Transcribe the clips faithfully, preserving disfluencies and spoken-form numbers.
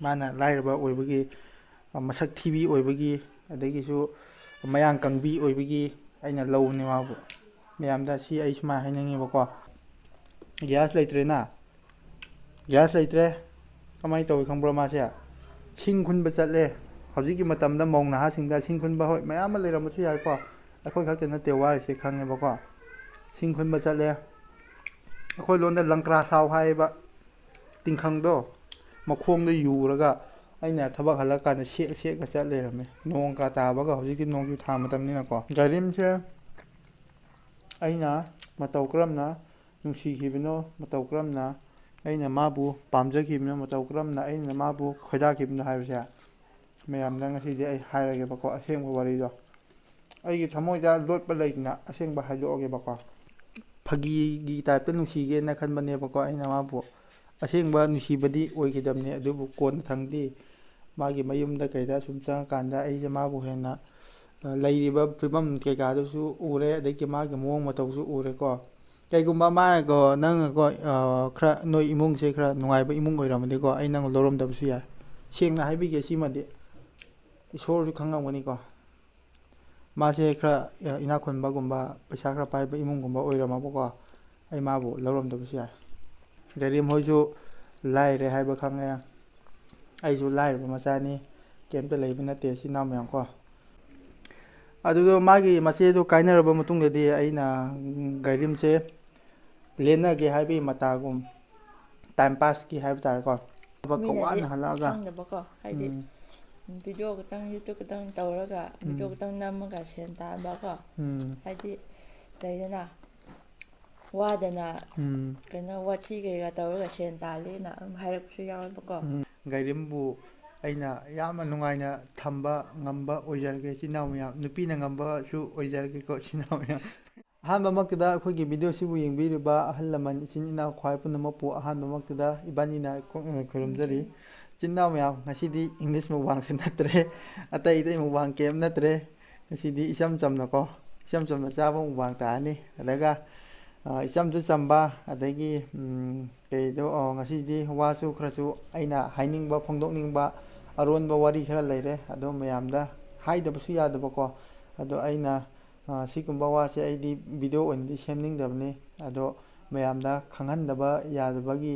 ꯃꯥꯅ ꯂꯥꯏꯔꯕ ꯑꯣꯏꯕꯒꯤ, ꯃꯁꯛ ꯊꯤꯕꯤ ꯑꯣꯏꯕꯒꯤ, ꯑꯗꯒꯤꯁꯨ ꯃꯌꯥꯡ ꯀꯪꯕꯤ ꯑꯣꯏꯕꯒꯤ ꯑꯩꯅ ꯂꯧꯕꯅꯦ ꯃꯥꯕꯨ꯫ ꯃꯌꯥꯝꯗ ꯁꯤ ꯑꯩ ꯁꯨꯃꯥꯏꯅ ꯍꯥꯏꯅꯤꯡꯉꯦꯕꯀꯣ꯫ ꯒ꯭ꯌꯥꯁ ꯂꯩꯇ꯭ꯔꯦꯅ, ꯒ꯭ꯌꯥꯁ ꯂꯩꯇ꯭ꯔꯦ꯫ ꯀꯃꯥꯏꯅ ꯇꯧꯏ ꯈꯪꯕ꯭ꯔꯣ? ꯃꯥꯁꯦ ꯁꯤꯡ ꯈꯨꯟꯕ ꯆꯠꯂꯦ꯫ ꯍꯧꯖꯤꯛꯀꯤ ꯃꯇꯝꯗ ꯃꯧ ꯅꯍꯥꯁꯤꯡꯗ ꯁꯤꯡ ꯈꯨꯟꯕ, ꯍꯣꯏ, ꯃꯌꯥꯝ ꯑꯃ ꯂꯩꯔꯝꯕꯁꯨ ꯌꯥꯏꯀꯣ, ꯑꯩꯈꯣꯏ ꯈꯛꯇ ꯅꯠꯇꯦ ꯋꯥꯔꯤꯁꯦ, ꯈꯪꯉꯦꯕꯀꯣ꯫ ꯁꯤꯡ ꯈꯨꯟꯕ ꯆꯠꯂꯦ꯫ ꯑꯩꯈꯣꯏ ꯂꯣꯟꯗ ꯂꯪꯀ꯭ꯔꯥ ꯁꯥꯎ ꯍꯥꯏꯌꯦꯕ꯫ ꯇꯤꯡꯈꯪꯗꯣ ꯃꯈꯣꯡꯗ ꯌꯨꯔꯒ ꯑꯩꯅ ꯊꯕꯛ ꯍꯜꯂꯛꯀꯥꯟꯗ ꯁꯦꯛ ꯁꯦꯛꯑꯒ ꯆꯠ ꯂꯩꯔꯝꯃꯦ, ꯅꯣꯡꯒ ꯇꯥꯕꯒ꯫ ꯍꯧꯖꯤꯛꯇꯤ ꯅꯣꯡꯖꯨ ꯊꯥ ꯃꯇꯝꯅꯤꯅꯀꯣ꯫ ꯒꯥꯏꯔꯤꯝꯁꯦ ꯑꯩꯅ ꯃꯇꯧ ꯀꯔꯝꯅ ꯅꯨꯡꯁꯤꯈꯤꯕꯅꯣ, ꯃꯇꯧ ꯀꯔꯝꯅ ꯑꯩꯅ ꯃꯥꯕꯨ ꯄꯥꯝꯖꯈꯤꯕꯅꯣ, ꯃꯇꯧ ꯀꯔꯝꯅ ꯑꯩꯅ ꯃꯥꯕꯨ ꯈꯣꯏꯗꯥꯈꯤꯕꯅꯣ ꯍꯥꯏꯕꯁꯦ ꯃꯌꯥꯝꯗ ꯉꯁꯤꯗꯤ ꯑꯩ ꯍꯥꯏꯔꯒꯦꯕꯀꯣ, ꯑꯁꯦꯡꯕ ꯋꯥꯔꯤꯗꯣ꯫ ꯑꯩꯒꯤ ꯊꯃꯣꯏꯗ ꯂꯣꯠꯄ ꯂꯩꯇꯅ ꯑꯁꯦꯡꯕ ꯍꯥꯏꯗꯣꯛꯑꯒꯦꯕꯀꯣ꯫ ꯐꯥꯒꯤꯒꯤ ꯇꯥꯏꯞꯇ ꯅꯨꯡꯁꯤꯒꯦꯅ ꯈꯟꯕꯅꯦꯕꯀꯣ ꯑꯩꯅ ꯃꯥꯕꯨ꯫ ꯑꯁꯦꯡꯕ ꯅꯨꯡꯁꯤꯕꯗꯤ ꯑꯣꯏꯈꯤꯗꯕꯅꯦ, ꯑꯗꯨꯕꯨ ꯀꯣꯟꯅꯊꯪꯗꯤ ꯃꯥꯒꯤ ꯃꯌꯨꯝꯗ ꯀꯩꯗ ꯁꯨꯝ ꯆꯪꯉꯀꯥꯟꯗ ꯑꯩꯁꯦ ꯃꯥꯕꯨ ꯍꯦꯟꯅ, ꯑ, ꯂꯩꯔꯤꯕ ꯐꯤꯕꯝ ꯀꯩꯀꯥꯗꯨꯁꯨ ꯎꯔꯦ, ꯑꯗꯒꯤ ꯃꯥꯒꯤ ꯃꯑꯣꯡ ꯃꯇꯧꯁꯨ ꯎꯔꯦꯀꯣ꯫ ꯀꯩꯒꯨꯝꯕ ꯃꯥꯅꯀꯣ, ꯅꯪꯅꯀꯣ, ꯑ, ꯈꯔ ꯅꯣꯏ ꯏꯃꯨꯡꯁꯦ ꯈꯔ ꯅꯨꯡꯉꯥꯏꯕ ꯏꯃꯨꯡ ꯑꯣꯏꯔꯝꯃꯗꯤꯀꯣ, ꯑꯩ ꯅꯪ ꯂꯧꯔꯝꯗꯕꯁꯨ ꯌꯥꯏ꯫ ꯁꯦꯡꯅ ꯍꯥꯏꯕꯤꯒꯦ ꯁꯤꯃꯗꯤ, ꯏꯁꯣꯔꯁꯨ ꯈꯪꯉꯝꯒꯅꯤꯀꯣ꯫ ꯃꯥꯁꯦ ꯈꯔ, ꯑ, ꯏꯅꯥꯛ ꯈꯨꯟꯕꯒꯨꯝꯕ, ꯄꯩꯁꯥ ꯈꯔ ꯄꯥꯏꯕ ꯏꯃꯨꯡꯒꯨꯝꯕ ꯑꯣꯏꯔꯝꯃꯕꯀꯣ, ꯑꯩ ꯃꯥꯕꯨ ꯂꯧꯔꯝꯗꯕꯁꯨ ꯌꯥꯏ꯫ ꯒꯥꯏꯔꯤꯝ ꯍꯣꯏꯁꯨ ꯂꯥꯏꯔꯦ ꯍꯥꯏꯕ ꯈꯪꯉꯦ, ꯑꯩꯁꯨ ꯂꯥꯏꯔꯕ ꯃꯆꯥꯅꯤ, ꯀꯩꯝꯇ ꯂꯩꯕ ꯅꯠꯇꯦ, ꯏꯆꯤꯟ ꯏꯅꯥꯎ ꯃꯌꯥꯝ ꯀꯣ꯫ ꯑꯗꯨꯒ ꯃꯥꯒꯤ ꯃꯆꯦꯗꯣ ꯀꯥꯏꯅꯔꯕ ꯃꯇꯨꯡꯗꯗꯤ ꯑꯩꯅ, ꯎꯝ, ꯒꯥꯏꯔꯤꯝꯁꯦ ꯂꯦꯟꯅꯒꯦ ꯍꯥꯏꯕꯒꯤ ꯃꯇꯥꯒꯨꯝ, ꯇꯥꯏꯝ ꯄꯥꯁꯀꯤ ꯍꯥꯏꯕ ꯇꯥꯔꯦꯀꯣ꯫ ꯊꯕꯛꯀ ꯃꯤꯅꯗꯤ ꯋꯥꯅ ꯍꯜꯂꯛꯑꯒ꯫ ꯈꯪꯗꯕꯀꯣ, ꯍꯥꯏꯗꯤ, ꯎꯝ꯫ ꯎꯝ, ꯚꯤꯗꯤꯑꯣ ꯈꯛꯇꯪ, ꯌꯨꯇ꯭ꯌꯨꯕ ꯈꯛꯇꯪ ꯇꯧꯔꯒ, ꯎꯝ꯫ ꯚꯤꯗꯤꯑꯣ ꯈꯛꯇꯪ ꯅꯝꯃꯒ ꯁꯦꯟ ꯇꯥꯟꯕꯀꯣ꯫ ꯎꯝ꯫ ꯍꯥꯏꯗꯤ, ꯂꯩꯗꯅ, ꯋꯥꯗꯅ, ꯎꯝ꯫ ꯀꯩꯅꯣ, ꯋꯥꯊꯤ ꯀꯩꯀꯥ ꯇꯧꯔꯒ ꯁꯦꯟ ꯇꯥꯜꯂꯤꯅ ꯑꯗꯨꯝ ꯍꯥꯏꯔꯛꯄꯁꯨ ꯌꯥꯎꯋꯦꯕꯀꯣ꯫ ꯎꯝ꯫ ꯒꯥꯏꯔꯤꯝꯕꯨ ꯑꯩꯅ ꯌꯥꯝꯅ ꯅꯨꯡꯉꯥꯏꯅ ꯊꯝꯕ ꯉꯝꯕ ꯑꯣꯏꯖꯔꯒꯦ, ꯏꯆꯤꯟ ꯏꯅꯥꯎ ꯃꯌꯥꯝ꯫ ꯅꯨꯄꯤꯅ ꯉꯝꯕꯁꯨ ꯑꯣꯏꯖꯔꯒꯦꯀꯣ, ꯏꯆꯤꯟ ꯏꯅꯥꯎ ꯃꯌꯥꯝ꯫ ꯑꯍꯥꯟꯕꯃꯛꯇꯗ ꯑꯩꯈꯣꯏꯒꯤ ꯚꯤꯗꯤꯑꯣꯁꯤꯕꯨ ꯌꯦꯡꯕꯤꯔꯤꯕ ꯑꯍꯜ ꯂꯃꯟ, ꯏꯆꯤꯟ ꯏꯅꯥꯎ ꯈ꯭ꯋꯥꯏ ꯄꯨꯝꯅꯃꯛꯄꯨ ꯑꯍꯥꯟꯕꯃꯛꯇꯗ ꯏꯕꯥꯅꯤꯅ ꯈꯨ-, ꯈꯨꯔꯨꯝꯖꯔꯤ꯫ ꯏꯆꯤꯟ ꯏꯅꯥꯎ ꯃꯌꯥꯝ, ꯉꯁꯤꯗꯤ English ꯃꯨꯛꯕꯥꯡꯁꯨ ꯅꯠꯇ꯭ꯔꯦ, ꯑꯇꯩ ꯑꯇꯩ ꯃꯨꯛꯕꯥꯡ ꯀꯩꯝ ꯅꯠꯇ꯭ꯔꯦ꯫ ꯉꯁꯤꯗꯤ ꯏꯆꯝ ꯆꯝꯅꯀꯣ, ꯏꯆꯝ ꯆꯝꯅ ꯆꯥꯕ ꯃꯨꯛꯕꯥꯡ ꯇꯥꯔꯅꯤ꯫ ꯑꯗꯨꯒ ꯑ, ꯏꯆꯝꯁꯨ ꯆꯝꯕ, ꯑꯗꯒꯤ, ꯎꯝ, ꯀꯩꯗꯣ, ꯑ, ꯉꯁꯤꯗꯤ ꯋꯥꯁꯨ ꯈꯔꯁꯨ ꯑꯩꯅ ꯍꯥꯏꯅꯤꯡꯕ, ꯐꯣꯡꯗꯣꯛꯅꯤꯡꯕ ꯑꯔꯣꯟꯕ ꯋꯥꯔꯤ ꯈꯔ ꯂꯩꯔꯦ꯫ ꯑꯗꯣ ꯃꯌꯥꯝꯗ ꯍꯥꯏꯗꯕꯁꯨ ꯌꯥꯗꯕꯀꯣ꯫ ꯑꯗꯣ ꯑꯩꯅ, ꯑ, ꯁꯤꯒꯨꯝꯕ ꯋꯥꯁꯦ ꯑꯩꯗꯤ video ꯑꯣꯏꯅꯗꯤ ꯁꯦꯝꯅꯤꯡꯗꯕꯅꯤ꯫ ꯑꯗꯣ ꯃꯌꯥꯝꯗ ꯈꯪꯍꯟꯗꯕ ꯌꯥꯗꯕꯒꯤ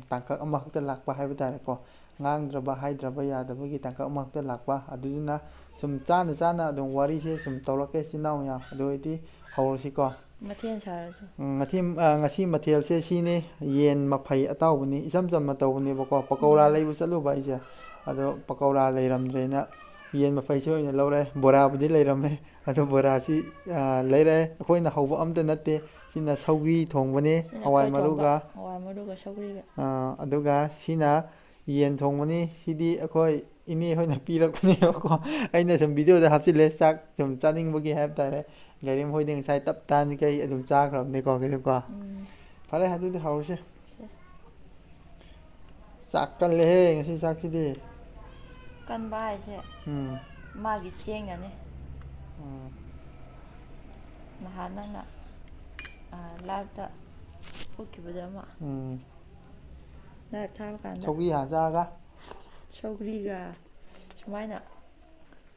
ꯇꯥꯡꯀꯛ ꯑꯃꯈꯛꯇ ꯂꯥꯛꯄ ꯍꯥꯏꯕ ꯇꯥꯔꯦꯀꯣ꯫ ꯉꯥꯡꯗ꯭ꯔꯕ, ꯍꯥꯏꯗ꯭ꯔꯕ ꯌꯥꯗꯕꯒꯤ ꯇꯥꯡꯀꯛ ꯑꯃꯈꯛꯇ ꯂꯥꯛꯄ꯫ ꯑꯗꯨꯗꯨꯅ ꯁꯨꯝ ꯆꯥꯅ ꯆꯥꯅ ꯑꯗꯨꯝ ꯋꯥꯔꯤꯁꯦ ꯁꯨꯝ ꯇꯧꯔꯛꯀꯦ, ꯏꯆꯤꯟ ꯏꯅꯥꯎ ꯃꯌꯥꯝ꯫ ꯑꯗꯨ ꯑꯣꯏꯔꯗꯤ ꯍꯧꯔꯁꯤꯀꯣ꯫ ꯃꯊꯦꯜ ꯁꯥꯔꯁꯨ꯫ ꯎꯝ, ꯉꯁꯤ, ꯑ, ꯉꯁꯤ ꯃꯊꯦꯜꯁꯦ ꯁꯤꯅꯤ, ꯌꯦꯟ ꯃꯐꯩ ꯑꯇꯥꯎꯕꯅꯤ꯫ ꯏꯆꯝ ꯆꯝꯅ ꯇꯧꯕꯅꯦꯕꯀꯣ, ꯄꯀꯧꯔꯥ ꯎꯝ꯫ ꯂꯩꯕ ꯆꯠꯂꯨꯕ ꯑꯩꯁꯦ꯫ ꯑꯗꯣ ꯄꯀꯧꯔꯥ ꯂꯩꯔꯝꯗ꯭ꯔꯦꯅ ꯌꯦꯟ ꯃꯐꯩꯁꯦ ꯑꯣꯏꯅ ꯂꯧꯔꯦ꯫ ꯕꯣꯔꯥꯕꯨꯗꯤ ꯂꯩꯔꯝꯃꯦ꯫ ꯑꯗꯣ ꯕꯣꯔꯥꯁꯤ, ꯑ, ꯂꯩꯔꯦ꯫ ꯑꯩꯈꯣꯏꯅ ꯍꯧꯕ ꯑꯝꯇ ꯅꯠꯇꯦ꯫ ꯁꯤꯅ ꯁꯧꯒ꯭ꯔꯤ ꯊꯣꯡꯕꯅꯤ, ꯁꯤꯅ ꯍꯋꯥꯏ ꯑꯩꯈꯣꯏ ꯊꯣꯡꯕ꯫ ꯃꯔꯨꯒ꯫ ꯍꯋꯥꯏ ꯃꯔꯨꯒ ꯁꯧꯒ꯭ꯔꯤꯒ꯫ ꯑ, ꯑꯗꯨꯒ ꯁꯤꯅ ꯌꯦꯟ ꯊꯣꯡꯕꯅꯤ꯫ ꯁꯤꯗꯤ ꯑꯩꯈꯣꯏ ꯏꯅꯦ ꯍꯣꯏꯅ ꯄꯤꯔꯛꯄꯅꯦꯕꯀꯣ꯫ ꯑꯩꯅ ꯁꯨꯝ videoꯗ ꯍꯥꯞꯆꯤꯜꯂꯦ, ꯆꯥꯛ ꯁꯨꯝ ꯆꯥꯅꯤꯡꯕꯒꯤ ꯍꯥꯏꯕ ꯇꯥꯔꯦ꯫ ꯒꯥꯏꯔꯦꯝ ꯍꯣꯏꯗꯤ ꯉꯁꯥꯏ ꯇꯞ ꯇꯥꯅ ꯀꯩ ꯑꯗꯨꯝ ꯆꯥꯈ꯭ꯔꯕꯅꯦꯀꯣ, ꯒꯥꯏꯔꯦꯝꯀꯣ꯫ ꯎꯝ꯫ ꯐꯔꯦ, ꯑꯗꯨꯗꯤ ꯍꯧꯔꯁꯦ꯫ ꯁꯦ꯫ ꯆꯥꯛ ꯀꯜꯂꯦꯍꯦ ꯉꯁꯤ ꯆꯥꯛꯁꯤꯗꯤ꯫ ꯀꯟꯕ ꯍꯥꯏꯁꯦ ꯎꯝ꯫ ꯃꯥꯒꯤ ꯆꯦꯡꯅꯅꯦ꯫ ꯎꯝ꯫ ꯅꯍꯥꯟ ꯅꯪꯅ, ꯑ, liveꯇ ꯎꯠꯈꯤꯕꯗ ꯑꯃ꯫ ꯎꯝ꯫ Live ꯊꯥꯕ ꯀꯥꯟꯗ꯫ ꯁꯧꯒ꯭ꯔꯤ ꯍꯥꯟꯅ ꯆꯥꯔꯒ꯫ ꯁꯧꯒ꯭ꯔꯤꯒ ꯁꯨꯃꯥꯏꯅ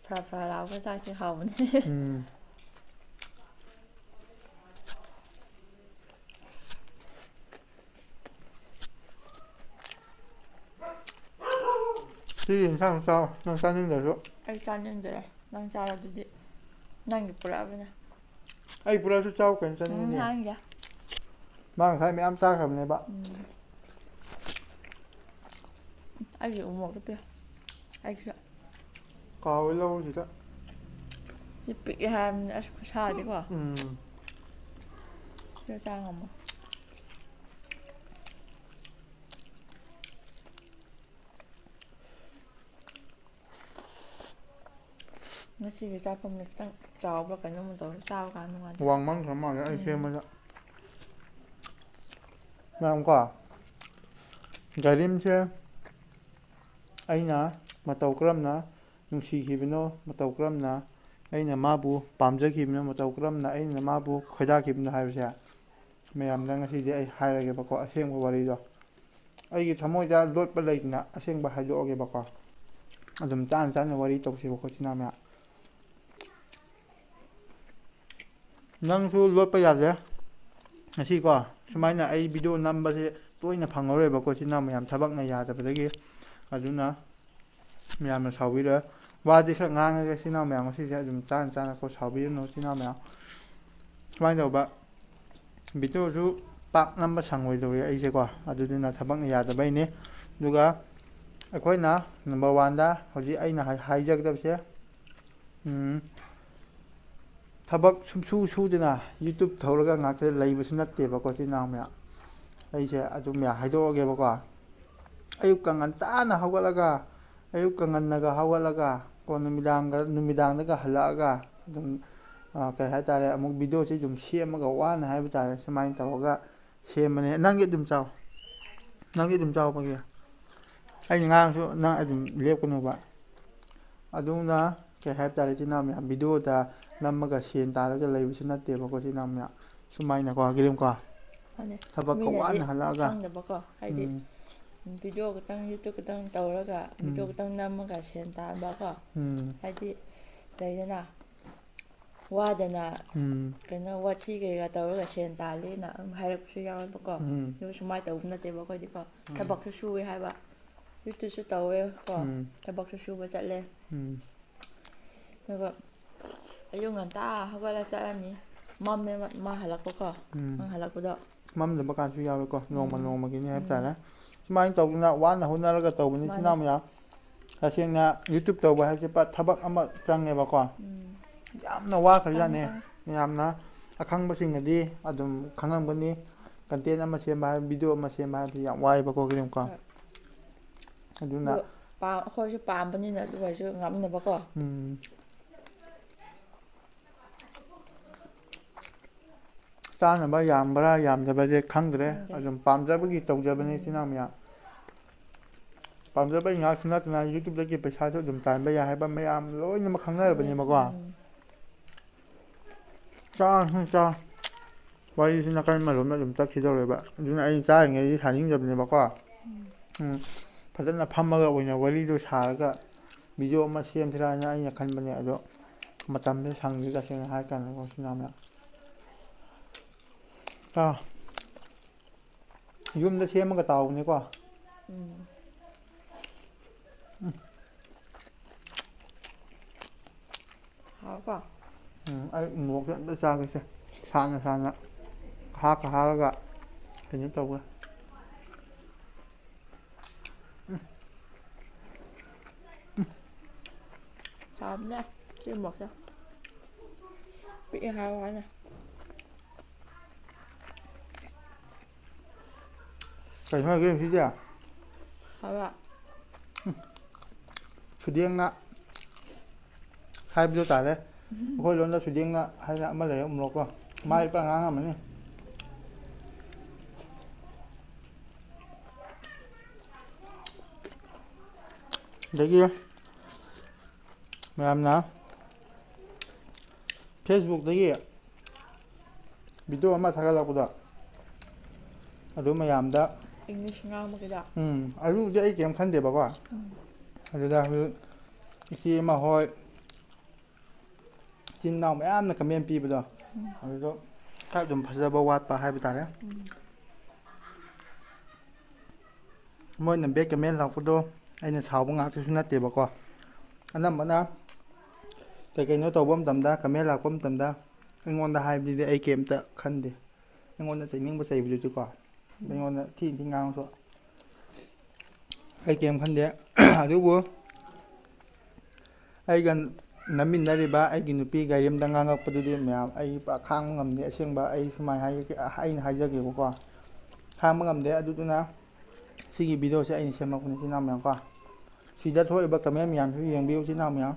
ꯐꯔꯥ ꯐꯔꯥ ꯂꯥꯎꯕ ꯆꯥꯛꯁꯦ ꯍꯥꯎꯕꯅꯦ꯫ ꯎꯝ꯫ ꯁꯤ ꯌꯦꯟꯁꯥꯡ ꯆꯥꯎ, ꯅꯪ ꯆꯥꯅꯤꯡꯗ꯭ꯔꯁꯨ꯫ ꯑꯩ ꯆꯥꯅꯤꯡꯗ꯭ꯔꯦ꯫ ꯅꯪ ꯆꯥꯔꯣ ꯑꯗꯨꯗꯤ꯫ ꯅꯪꯒꯤ ꯄꯨꯔꯛꯑꯕꯅꯦ꯫ ꯑꯩ ꯄꯨꯔꯛꯑꯁꯨ ꯆꯥꯎ ꯀꯩꯅꯣ, ꯎꯝ, ꯆꯥꯅꯤꯡꯉꯗꯤ꯫ ꯆꯥꯅꯤꯡꯗꯦ꯫ ꯃꯥ ꯉꯁꯥꯏ ꯃꯌꯥꯝ ꯆꯥꯈ꯭ꯔꯕꯅꯦꯕ꯫ ꯎꯝ꯫ ꯑꯩꯒꯤ ꯎꯃꯣꯔꯣꯛꯇꯣ ꯄꯤꯌꯨ꯫ ꯑꯩꯒꯤꯁꯨ꯫ ꯀꯥꯎꯋꯦ ꯂꯧꯔꯨꯁꯤꯗ꯫ ꯁꯤ ꯄꯤꯛꯑꯦ ꯍꯥꯏꯕꯅꯤ, ꯑꯁ, ꯈꯨꯁꯥꯗꯤꯀꯣ꯫ ꯎꯝ꯫ ꯁꯤꯗ ꯆꯥ ꯉꯝꯃꯣꯏ꯫ ꯉꯁꯤꯒꯤ ꯆꯥꯛꯈꯨꯝꯁꯦ ꯈꯤꯇꯪ ꯆꯥꯎꯕ꯭ꯔꯥ ꯀꯩꯅꯣꯝ ꯇꯧꯔꯦ, ꯆꯥꯕ ꯀꯥꯟꯗ ꯅꯨꯡꯉꯥꯏꯇꯦ꯫ ꯋꯥꯡꯃꯟꯈ꯭ꯔ ꯃꯥꯜꯂꯦ ꯑꯩ ꯎꯝ꯫ ꯁꯦꯝꯕꯗ꯫ ꯃꯌꯥꯝꯀꯣ, ꯒꯥꯏꯔꯤꯝꯁꯦ ꯑꯩꯅ ꯃꯇꯧ ꯀꯔꯝꯅ ꯅꯨꯡꯁꯤꯈꯤꯕꯅꯣ, ꯃꯇꯧ ꯀꯔꯝꯅ ꯑꯩꯅ ꯃꯥꯕꯨ ꯄꯥꯝꯖꯈꯤꯕꯅꯣ, ꯃꯇꯧ ꯀꯔꯝꯅ ꯑꯩꯅ ꯃꯥꯕꯨ ꯈꯣꯏꯗꯥꯈꯤꯕꯅꯣ ꯍꯥꯏꯕꯁꯦ ꯃꯌꯥꯝꯗ ꯉꯁꯤꯗꯤ ꯑꯩ ꯍꯥꯏꯔꯒꯦꯕꯀꯣ, ꯑꯁꯦꯡꯕ ꯋꯥꯔꯤꯗꯣ꯫ ꯑꯩꯒꯤ ꯊꯃꯣꯏꯗ ꯂꯣꯠꯄ ꯂꯩꯇꯅ ꯑꯁꯦꯡꯕ ꯍꯥꯏꯗꯣꯛꯑꯒꯦꯕꯀꯣ꯫ ꯑꯗꯨꯝ ꯆꯥꯅ ꯆꯥꯅ ꯋꯥꯔꯤ ꯇꯧꯁꯦꯕꯀꯣ, ꯏꯆꯤꯟ ꯏꯅꯥꯎ ꯃꯌꯥꯝ꯫ ꯅꯪꯁꯨ ꯂꯣꯠꯄ ꯌꯥꯗꯦ꯫ ꯉꯁꯤꯀꯣ, ꯁꯨꯃꯥꯏꯅ ꯑꯩ ꯚꯤꯗꯤꯑꯣ ꯅꯝꯕꯁꯦ ꯇꯣꯏꯅ ꯐꯪꯉꯔꯣꯏꯕꯀꯣ, ꯏꯆꯤꯟ ꯏꯅꯥꯎ ꯃꯌꯥꯝ, ꯊꯕꯛꯅ ꯌꯥꯗꯕꯗꯒꯤ꯫ ꯑꯗꯨꯅ ꯃꯌꯥꯝꯅ ꯁꯥꯎꯕꯤꯔꯣꯏ꯫ ꯋꯥꯗꯤ ꯈꯔ ꯉꯥꯡꯉꯒꯦ, ꯏꯆꯤꯟ ꯏꯅꯥꯎ ꯃꯌꯥꯝ, ꯉꯁꯤꯁꯦ ꯑꯗꯨꯝ ꯆꯥꯅ ꯆꯥꯅꯀꯣ, ꯁꯥꯎꯕꯤꯔꯅꯨ, ꯏꯆꯤꯟ ꯏꯅꯥꯎ ꯃꯌꯥꯝ꯫ ꯁꯨꯃꯥꯏꯅ ꯇꯧꯕ, ꯚꯤꯗꯤꯑꯣꯁꯨ ꯄꯥꯛ ꯅꯝꯕ ꯁꯪꯉꯣꯏꯗꯧꯔꯤ ꯑꯩꯁꯦꯀꯣ, ꯑꯗꯨꯗꯨꯅ ꯊꯕꯛꯅ ꯌꯥꯗꯕꯩꯅꯦ꯫ ꯑꯗꯨꯒ ꯑꯩꯈꯣꯏꯅ ꯅꯝꯕꯔ ꯋꯥꯟꯗ ꯍꯧꯖꯤꯛ ꯑꯩꯅ ꯍꯥꯏ-, ꯍꯥꯏꯖꯒꯗꯕꯁꯦ, ꯎꯝ, ꯊꯕꯛ ꯁꯨꯡꯁꯨ ꯁꯨꯗꯅ YouTube ꯇꯧꯔꯒ ꯉꯥꯛꯇ ꯂꯩꯕꯁꯨ ꯅꯠꯇꯦꯕꯀꯣ, ꯏꯆꯤꯟ ꯏꯅꯥꯎ ꯃꯌꯥꯝ꯫ ꯑꯩꯁꯦ ꯑꯗꯨꯝ ꯃꯌꯥꯝ ꯍꯥꯏꯗꯣꯛꯑꯒꯦꯕꯀꯣ꯫ ꯑꯌꯨꯛꯀ ꯉꯟꯇꯥꯅ ꯍꯧꯒꯠꯂꯒ, ꯑꯌꯨꯛꯀ ꯉꯟꯅꯒ ꯍꯧꯒꯠꯂꯒ, ꯀꯣ ꯅꯨꯃꯤꯗꯥꯡꯒ, ꯅꯨꯃꯤꯗꯥꯡꯗꯒ ꯍꯜꯂꯛꯑꯒ ꯑꯗꯨꯝ, ꯑ, ꯀꯩ ꯍꯥꯏꯇꯥꯔꯦ, ꯑꯃꯨꯛ ꯚꯤꯗꯤꯑꯣꯁꯤ ꯑꯗꯨꯝ ꯁꯦꯝꯃꯒ ꯋꯥꯅ ꯍꯥꯏꯕ ꯇꯥꯔꯦ, ꯁꯨꯃꯥꯏꯅ ꯇꯧꯔꯒ ꯁꯦꯝꯕꯅꯦ꯫ ꯅꯪꯒꯤ ꯑꯗꯨꯝ ꯆꯥꯎ, ꯅꯪꯒꯤ ꯑꯗꯨꯝ ꯆꯥꯎꯕꯒꯤ꯫ ꯑꯩꯅ ꯉꯥꯡꯉꯁꯨ ꯅꯪ ꯑꯗꯨꯝ ꯂꯦꯞꯀꯅꯨꯕ꯫ ꯑꯗꯨꯅ ꯀꯩ ꯍꯥꯏꯕ ꯇꯥꯔꯦ, ꯏꯆꯤꯟ ꯏꯅꯥꯎ ꯃꯌꯥꯝ, ꯚꯤꯗꯤꯑꯣꯗ ꯅꯝꯃꯒ ꯁꯦꯟ ꯇꯥꯜꯂꯒ ꯂꯩꯕꯁꯨ ꯅꯠꯇꯦꯕꯀꯣ, ꯏꯆꯤꯟ ꯏꯅꯥꯎ ꯃꯌꯥꯝ꯫ ꯁꯨꯃꯥꯏꯅꯀꯣ, ꯒꯤꯔꯤꯝꯀꯣ꯫ ꯃꯥꯅꯦ꯫ ꯊꯕꯛꯀ ꯃꯤꯅꯗꯤ ꯋꯥꯅ ꯍꯜꯂꯛꯑꯒ꯫ ꯈꯪꯗꯕꯀꯣ, ꯍꯥꯏꯗꯤ, ꯎꯝ꯫ ꯎꯝ, ꯚꯤꯗꯤꯑꯣ ꯈꯛꯇꯪ, YouTube ꯈꯛꯇꯪ ꯇꯧꯔꯒ, ꯎꯝ꯫ ꯚꯤꯗꯤꯑꯣ ꯈꯛꯇꯪ ꯅꯝꯃꯒ ꯁꯦꯟ ꯇꯥꯟꯕꯀꯣ꯫ ꯎꯝ꯫ ꯍꯥꯏꯗꯤ, ꯂꯩꯗꯅ, ꯋꯥꯗꯅ, ꯎꯝ꯫ ꯀꯩꯅꯣ, ꯋꯥꯊꯤ ꯀꯩꯀꯥ ꯇꯧꯔꯒ ꯁꯦꯟ ꯇꯥꯜꯂꯦꯅ ꯑꯗꯨꯝ ꯍꯥꯏꯔꯛꯄꯁꯨ ꯌꯥꯎꯋꯦꯕꯀꯣ꯫ ꯎꯝ꯫ ꯑꯗꯨ ꯁꯨꯃꯥꯏꯅ ꯇꯧꯕ ꯅꯠꯇꯦꯕ ꯑꯩꯈꯣꯏꯗꯤꯀꯣ꯫ ꯎꯝ꯫ ꯊꯕꯛꯁꯨ ꯁꯨꯋꯦ ꯍꯥꯏꯕ꯫ YouTubeꯁꯨ ꯇꯧꯋꯦ ꯀꯣ꯫ ꯎꯝ꯫ ꯊꯕꯛꯁꯨ ꯁꯨꯕ ꯆꯠꯂꯦ꯫ ꯎꯝ꯫ ꯑꯗꯨꯒ ꯑꯌꯨꯛ ꯉꯟꯇꯥ ꯍꯧꯒꯠꯂ ꯆꯠꯂꯅꯤ꯫ ꯃꯝꯃꯦ ꯃꯥ, ꯃꯥ ꯍꯜꯂꯛꯄꯀꯣ꯫ ꯎꯝ꯫ ꯅꯪ ꯍꯜꯂꯛꯄꯗꯣ꯫ ꯃꯝꯗꯕ ꯀꯥꯟꯁꯨ ꯌꯥꯎꯋꯦꯀꯣ, ꯅꯣꯡꯃ ꯎꯝ꯫ ꯅꯣꯡꯃꯒꯤꯅꯤ ꯍꯥꯏꯕ ꯎꯝ꯫ ꯇꯥꯔꯦ꯫ ꯁꯨꯃꯥꯏꯅ ꯇꯧꯗꯅ ꯋꯥꯅ ꯍꯣꯠꯅꯔꯒ ꯇꯧꯕꯅꯤ, ꯏꯆꯤꯟ ꯃꯥꯅꯦ꯫ ꯏꯅꯥꯎ ꯃꯌꯥꯝ꯫ ꯇꯁꯦꯡꯅ YouTube ꯇꯧꯕ ꯍꯥꯏꯕꯁꯦ ꯄ-, ꯊꯕꯛ ꯑꯃ ꯆꯪꯉꯦꯕꯀꯣ꯫ ꯎꯝ꯫ ꯌꯥꯝꯅ ꯋꯥꯈ꯭ꯔꯖꯥꯠꯅꯦ꯫ ꯆꯪꯉꯦ, ꯆꯪꯉꯦ꯫ ꯃꯌꯥꯝꯅ ꯑꯈꯪꯕꯁꯤꯡꯅꯗꯤ ꯑꯗꯨꯝ ꯈꯪꯉꯝꯒꯅꯤ꯫ Content ꯑꯃ ꯁꯦꯝꯕ ꯍꯥꯏ, ꯚꯤꯗꯤꯑꯣ ꯑꯃ ꯁꯦꯝꯕ ꯍꯥꯏꯕꯁꯤ ꯌꯥꯝ ꯋꯥꯏꯕꯀꯣ, ꯀꯔꯤꯒꯨꯝꯕꯀꯣ꯫ ꯍꯣꯏ꯫ ꯑꯗꯨꯅ ꯑꯗꯣ ꯄꯥꯝ-, ꯑꯩꯈꯣꯏꯁꯨ ꯄꯥꯝꯕꯅꯤꯅ ꯑꯗꯨ ꯑꯣꯏꯔꯁꯨ ꯉꯝꯅꯕꯀꯣ꯫ ꯎꯝ꯫ ꯆꯥꯅꯕ ꯌꯥꯝꯕ꯭ꯔꯥ ꯌꯥꯝꯗꯕ꯭ꯔꯥꯁꯦ ꯈꯪꯗ꯭ꯔꯦ꯫ ꯈꯪꯗꯦ꯫ ꯑꯗꯨꯝ ꯄꯥꯝꯖꯕꯒꯤ ꯇꯧꯖꯕꯅꯤ, ꯎꯝ꯫ ꯏꯆꯤꯟ ꯏꯅꯥꯎ ꯃꯌꯥꯝ꯫ ꯄꯥꯝꯖꯕꯒꯤ ꯉꯥꯛꯁꯨ ꯅꯠꯇꯅ YouTubeꯇꯒꯤ ꯄꯩꯁꯥꯁꯨ ꯑꯗꯨꯝ ꯇꯥꯟꯕ ꯌꯥꯏ ꯍꯥꯏꯕ ꯃꯌꯥꯝ ꯂꯣꯏꯅꯃꯛ ꯈꯪꯅꯔꯕꯅꯦꯕꯀꯣ꯫ ꯎꯝ꯫ ꯆꯥ, ꯆꯥ꯫ ꯋꯥꯔꯤꯁꯤ ꯅꯥꯀꯟ ꯑꯃꯔꯣꯝꯗ ꯑꯗꯨꯝ ꯆꯠꯈꯤꯗꯧꯔꯦꯕ꯫ ꯑꯗꯨꯅ ꯑꯩ ꯆꯥꯔꯤꯉꯩꯗꯤ ꯁꯥꯅꯤꯡꯗꯕꯅꯦꯕꯀꯣ꯫ ꯎꯝ, ꯐꯖꯅ ꯐꯝꯃꯒ ꯑꯣꯏꯅ ꯋꯥꯔꯤꯗꯣ ꯁꯥꯔꯒ ꯚꯤꯗꯤꯑꯣ ꯑꯃ ꯁꯦꯝꯁꯤꯔꯥ ꯍꯥꯏꯅ ꯑꯩꯅ ꯈꯟꯕꯅꯦ꯫ ꯑꯗꯣ ꯃꯇꯝꯁꯦ ꯁꯪꯗꯦ, ꯇꯁꯦꯡꯅ ꯍꯥꯏꯔ ꯀꯥꯟꯗꯀꯣ, ꯏꯆꯤꯟ ꯏꯅꯥꯎ ꯃꯌꯥꯝ꯫ ꯑꯥ, ꯌꯨꯝꯗ ꯁꯦꯝꯃꯒ ꯇꯥꯎꯕꯅꯤꯀꯣ꯫ ꯎꯝ꯫ ꯍꯥꯎꯀꯣ? ꯎꯝ, ꯑꯩ ꯎꯃꯣꯔꯣꯛꯁꯦ ꯑꯝꯇ ꯆꯥꯒꯦꯁꯦ꯫ ꯁꯥꯅ ꯁꯥꯅ ꯍꯥꯞꯀ ꯍꯥꯞꯂꯒ ꯀꯩꯅꯣ ꯇꯧꯒꯦ꯫ ꯁꯥꯕꯅꯦ ꯁꯤ ꯎꯃꯣꯔꯣꯛꯁꯦ꯫ ꯄꯤꯛꯑꯦ ꯍꯥꯏꯕ ꯋꯥꯅꯦ꯫ ꯀꯩꯅꯣ ꯍꯥꯏꯒꯦ ꯁꯤꯗꯤ? ꯍꯥꯏꯕ꯫ ꯁꯨꯗꯦꯡꯅ ꯍꯥꯏꯕꯗꯣ ꯇꯥꯔꯦ꯫ ꯑꯩꯈꯣꯏ ꯂꯣꯟꯗ ꯁꯨꯗꯦꯡꯅ ꯍꯥꯏꯅ ꯑꯃ ꯂꯩꯔꯦ, ꯎꯃꯣꯔꯣꯛꯀꯣ꯫ ꯃꯥ ꯏꯄꯥ ꯉꯥꯡꯉꯝꯃꯅꯤ꯫ ꯑꯗꯒꯤ ꯃꯌꯥꯝꯅ Facebook-ꯇꯒꯤ ꯚꯤꯗꯤꯑꯣ ꯑꯃ ꯊꯥꯒꯠꯂꯛꯄꯗꯣ, ꯑꯗꯨ ꯃꯌꯥꯝꯗ English ꯉꯥꯡꯕꯒꯤꯗꯣ? ꯎꯝ, ꯑꯗꯨꯕꯨꯗꯤ ꯑꯩ ꯀꯩꯝ ꯈꯟꯗꯦꯕꯀꯣ꯫ ꯎꯝ꯫ ꯑꯗꯨꯗ ꯍꯧꯖꯤꯛ ꯏꯆꯦ ꯑꯃ ꯍꯣꯏ, ꯏꯆꯤꯟ ꯏꯅꯥꯎ ꯃꯌꯥꯝꯅ comment ꯄꯤꯕꯗꯣ, ꯎꯝ꯫ ꯑꯗꯨꯗꯣ ꯈꯔ ꯑꯗꯨꯝ ꯐꯖꯕ ꯋꯥꯠꯄ ꯍꯥꯏꯕ ꯇꯥꯔꯦ꯫ ꯎꯝ꯫ ꯃꯣꯏꯅ bad comment ꯂꯥꯛꯄꯗꯣ ꯑꯩꯅ ꯁꯥꯎꯕ ꯉꯥꯛꯇꯁꯨ ꯅꯠꯇꯦꯕꯀꯣ꯫ ꯑꯅꯝꯕꯅ ꯀꯩ ꯀꯩꯅꯣ ꯇꯧꯕ ꯃꯇꯝꯗ, comment ꯂꯥꯛꯄ ꯃꯇꯝꯗ ꯑꯩꯉꯣꯟꯗ ꯍꯥꯏꯕꯗꯨꯗꯤ ꯑꯩ ꯀꯩꯝꯇ ꯈꯟꯗꯦ꯫ ꯑꯩꯉꯣꯟꯗ ꯆꯩꯅꯤꯡꯕ ꯆꯩꯕꯗꯨꯗꯤꯀꯣ, ꯑꯩꯉꯣꯟꯗ ꯊꯤ ꯊꯤ ꯉꯥꯡꯉꯁꯨ ꯑꯩ ꯀꯩꯝ ꯈꯟꯗꯦ꯫ ꯑꯗꯨꯕꯨ ꯑꯩꯒ ꯅꯝꯃꯤꯟꯅꯔꯤꯕ ꯑꯩꯒꯤ ꯅꯨꯄꯤ ꯒꯥꯔꯤ ꯑꯃꯗ ꯉꯥꯡꯉꯛꯄꯗꯨꯗꯤ ꯃꯌꯥꯝ, ꯑꯩ ꯄꯨꯔꯥ ꯈꯥꯡꯕ ꯉꯝꯗꯦ꯫ ꯑꯁꯦꯡꯕ ꯑꯩ ꯁꯨꯃꯥꯏꯅ ꯍꯥꯏꯖꯒꯦ, ꯑꯩꯅ ꯍꯥꯏꯖꯒꯦꯕꯀꯣ, ꯈꯥꯡꯕ ꯉꯝꯗꯦ꯫ ꯑꯗꯨꯗꯨꯅ ꯁꯤꯒꯤ video-ꯁꯦ ꯑꯩꯅ ꯁꯦꯝꯃꯛꯄꯅꯤ, ꯏꯆꯤꯟ ꯏꯅꯥꯎ ꯃꯌꯥꯝ ꯀꯣ꯫ ꯁꯤꯗ ꯊꯣꯛꯏꯕ comment ꯃꯌꯥꯝꯁꯤꯁꯨ ꯌꯦꯡꯕꯤꯌꯨ, ꯏꯆꯤꯟ ꯏꯅꯥꯎ ꯃꯌꯥꯝ꯫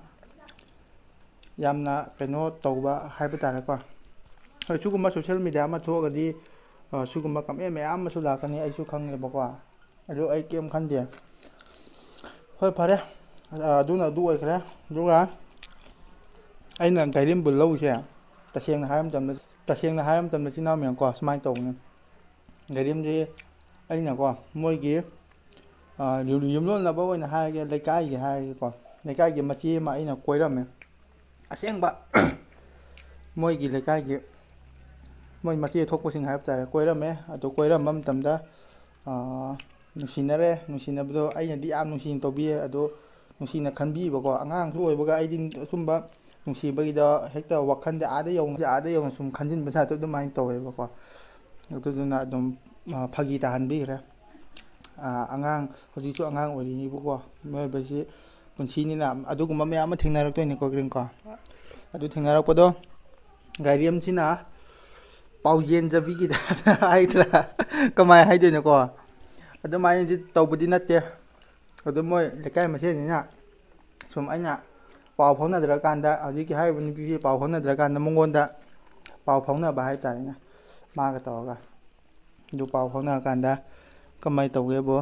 ꯌꯥꯝꯅ ꯀꯩꯅꯣ ꯇꯧꯕ ꯍꯥꯏꯕ ꯇꯥꯔꯦꯀꯣ꯫ ꯍꯣꯏ, ꯁꯤꯒꯨꯝꯕ social media ꯑꯃ ꯊꯣꯛꯑꯒꯗꯤ, ꯑ, ꯁꯤꯒꯨꯝꯕ comment ꯃꯌꯥꯝ ꯑꯃꯁꯨ ꯂꯥꯛꯀꯅꯤ, ꯑꯩꯁꯨ ꯈꯪꯉꯦꯕꯀꯣ꯫ ꯑꯗꯨ ꯑꯩ ꯀꯩꯝ ꯈꯟꯗꯦ꯫ ꯍꯣꯏ, ꯐꯔꯦ꯫ ꯑ, ꯑꯗꯨꯅ ꯑꯗꯨ ꯑꯣꯏꯈ꯭ꯔꯦ꯫ ꯑꯗꯨꯒ ꯑꯩꯅ ꯒꯥꯏꯔꯦꯝꯕꯨ ꯂꯧꯔꯤꯁꯦ, ꯇꯁꯦꯡꯅ ꯍꯥꯏꯕ ꯃꯇꯝꯗ, ꯇꯁꯦꯡꯅ ꯍꯥꯏꯔ ꯃꯇꯝꯗ ꯏꯆꯤꯟ ꯏꯅꯥꯎ ꯃꯌꯥꯝ ꯀꯣ, ꯁꯨꯃꯥꯏꯅ ꯇꯧꯕꯅꯤ꯫ ꯒꯥꯏꯔꯦꯝꯁꯦ ꯑꯩꯅꯀꯣ, ꯃꯣꯏꯒꯤ, ꯑ, ꯌꯨꯝ-, ꯌꯨꯝꯂꯣꯟꯅꯕ ꯑꯣꯏꯅ ꯍꯥꯏꯔꯒꯦ, ꯂꯩꯀꯥꯏꯒꯤ ꯍꯥꯏꯔꯒꯦꯀꯣ, ꯂꯩꯀꯥꯏꯒꯤ ꯃꯆꯦ ꯑꯃ ꯑꯩꯅ ꯀꯣꯏꯔꯝꯃꯦ꯫ ꯑꯁꯦꯡꯕ ꯃꯣꯏꯒꯤ ꯂꯩꯀꯥꯏꯒꯤ, ꯃꯣꯏ ꯃꯆꯦ ꯊꯣꯛꯄꯁꯤꯡ ꯍꯥꯏꯕ ꯇꯥꯔꯦ, ꯀꯣꯏꯔꯝꯃꯦ꯫ ꯑꯗꯨ ꯀꯣꯏꯔꯝꯕ ꯃꯇꯝꯗ, ꯑ, ꯅꯨꯡꯁꯤꯅꯔꯦ꯫ ꯅꯨꯡꯁꯤꯅꯕꯗꯣ ꯑꯩꯅꯗꯤ ꯌꯥꯝ ꯅꯨꯡꯁꯤꯅ ꯇꯧꯕꯤꯌꯦ꯫ ꯑꯗꯣ ꯅꯨꯡꯁꯤꯅ ꯈꯟꯕꯤꯕꯀꯣ, ꯑꯉꯥꯡꯁꯨ ꯑꯣꯏꯕꯒ ꯑꯩꯗꯤ ꯑꯆꯨꯝꯕ ꯅꯨꯡꯁꯤꯕꯒꯤꯗ ꯍꯦꯛꯇ ꯋꯥꯈꯜꯁꯦ ꯑꯥꯗ ꯌꯧꯅ, ꯑꯥꯗ ꯌꯧꯅ ꯁꯨꯝ ꯈꯟꯖꯤꯟꯕ ꯖꯥꯠꯇꯣ ꯑꯗꯨꯃꯥꯏꯅ ꯇꯧꯋꯦꯕꯀꯣ꯫ ꯑꯗꯨꯗꯨꯅ ꯑꯗꯨꯝ, ꯑ, ꯐꯥꯒꯤ ꯇꯥꯍꯟꯕꯤꯈ꯭ꯔꯦ꯫ ꯑ, ꯑꯉꯥꯡ, ꯍꯧꯖꯤꯛꯁꯨ ꯑꯉꯥꯡ ꯑꯣꯏꯔꯤꯅꯤꯕꯀꯣ, ꯃꯤꯑꯣꯏꯕꯁꯤ ꯄꯨꯟꯁꯤꯅꯤꯅ ꯑꯗꯨꯒꯨꯝꯕ ꯃꯌꯥꯝ ꯑꯃ ꯊꯦꯡꯅꯔꯛꯇꯣꯏꯅꯤꯀꯣ, ꯒ꯭ꯔꯤꯟ ꯀꯣ꯫ ꯑꯗꯨ ꯊꯦꯡꯅꯔꯛꯄꯗꯣ ꯒꯥꯏꯔꯦꯝꯁꯤꯅ ꯄꯥꯎꯖꯦꯟꯖꯕꯤꯒꯤ ꯇꯥꯏꯞꯇ ꯍꯥꯏꯗ꯭ꯔꯥ? ꯀꯃꯥꯏꯅ ꯍꯥꯏꯗꯣꯏꯅꯣꯀꯣ? ꯑꯗꯨꯃꯥꯏꯅꯗꯤ ꯇꯧꯕꯗꯤ ꯅꯠꯇꯦ꯫ ꯑꯗꯨ ꯃꯣꯏ ꯂꯩꯀꯥꯏ ꯃꯁꯦꯜꯅꯤꯅ ꯁꯨꯝ ꯑꯩꯅ ꯄꯥꯎ ꯐꯥꯎꯅꯗ꯭ꯔꯀꯥꯟꯗ, ꯍꯧꯖꯤꯛꯀꯤ ꯍꯥꯏꯔꯤꯕ ꯅꯨꯄꯤꯁꯤ ꯄꯥꯎ ꯐꯥꯎꯅꯗ꯭ꯔꯀꯥꯟꯗ ꯃꯉꯣꯟꯗ ꯄꯥꯎ ꯐꯥꯎꯅꯕ ꯍꯥꯏ ꯇꯥꯔꯦꯅꯦ, ꯃꯥꯒ ꯇꯧꯔꯒ꯫ ꯑꯗꯨ ꯄꯥꯎ ꯐꯥꯎꯅꯔꯀꯥꯟꯗ ꯀꯃꯥꯏꯅ ꯇꯧꯒꯦꯕꯨ,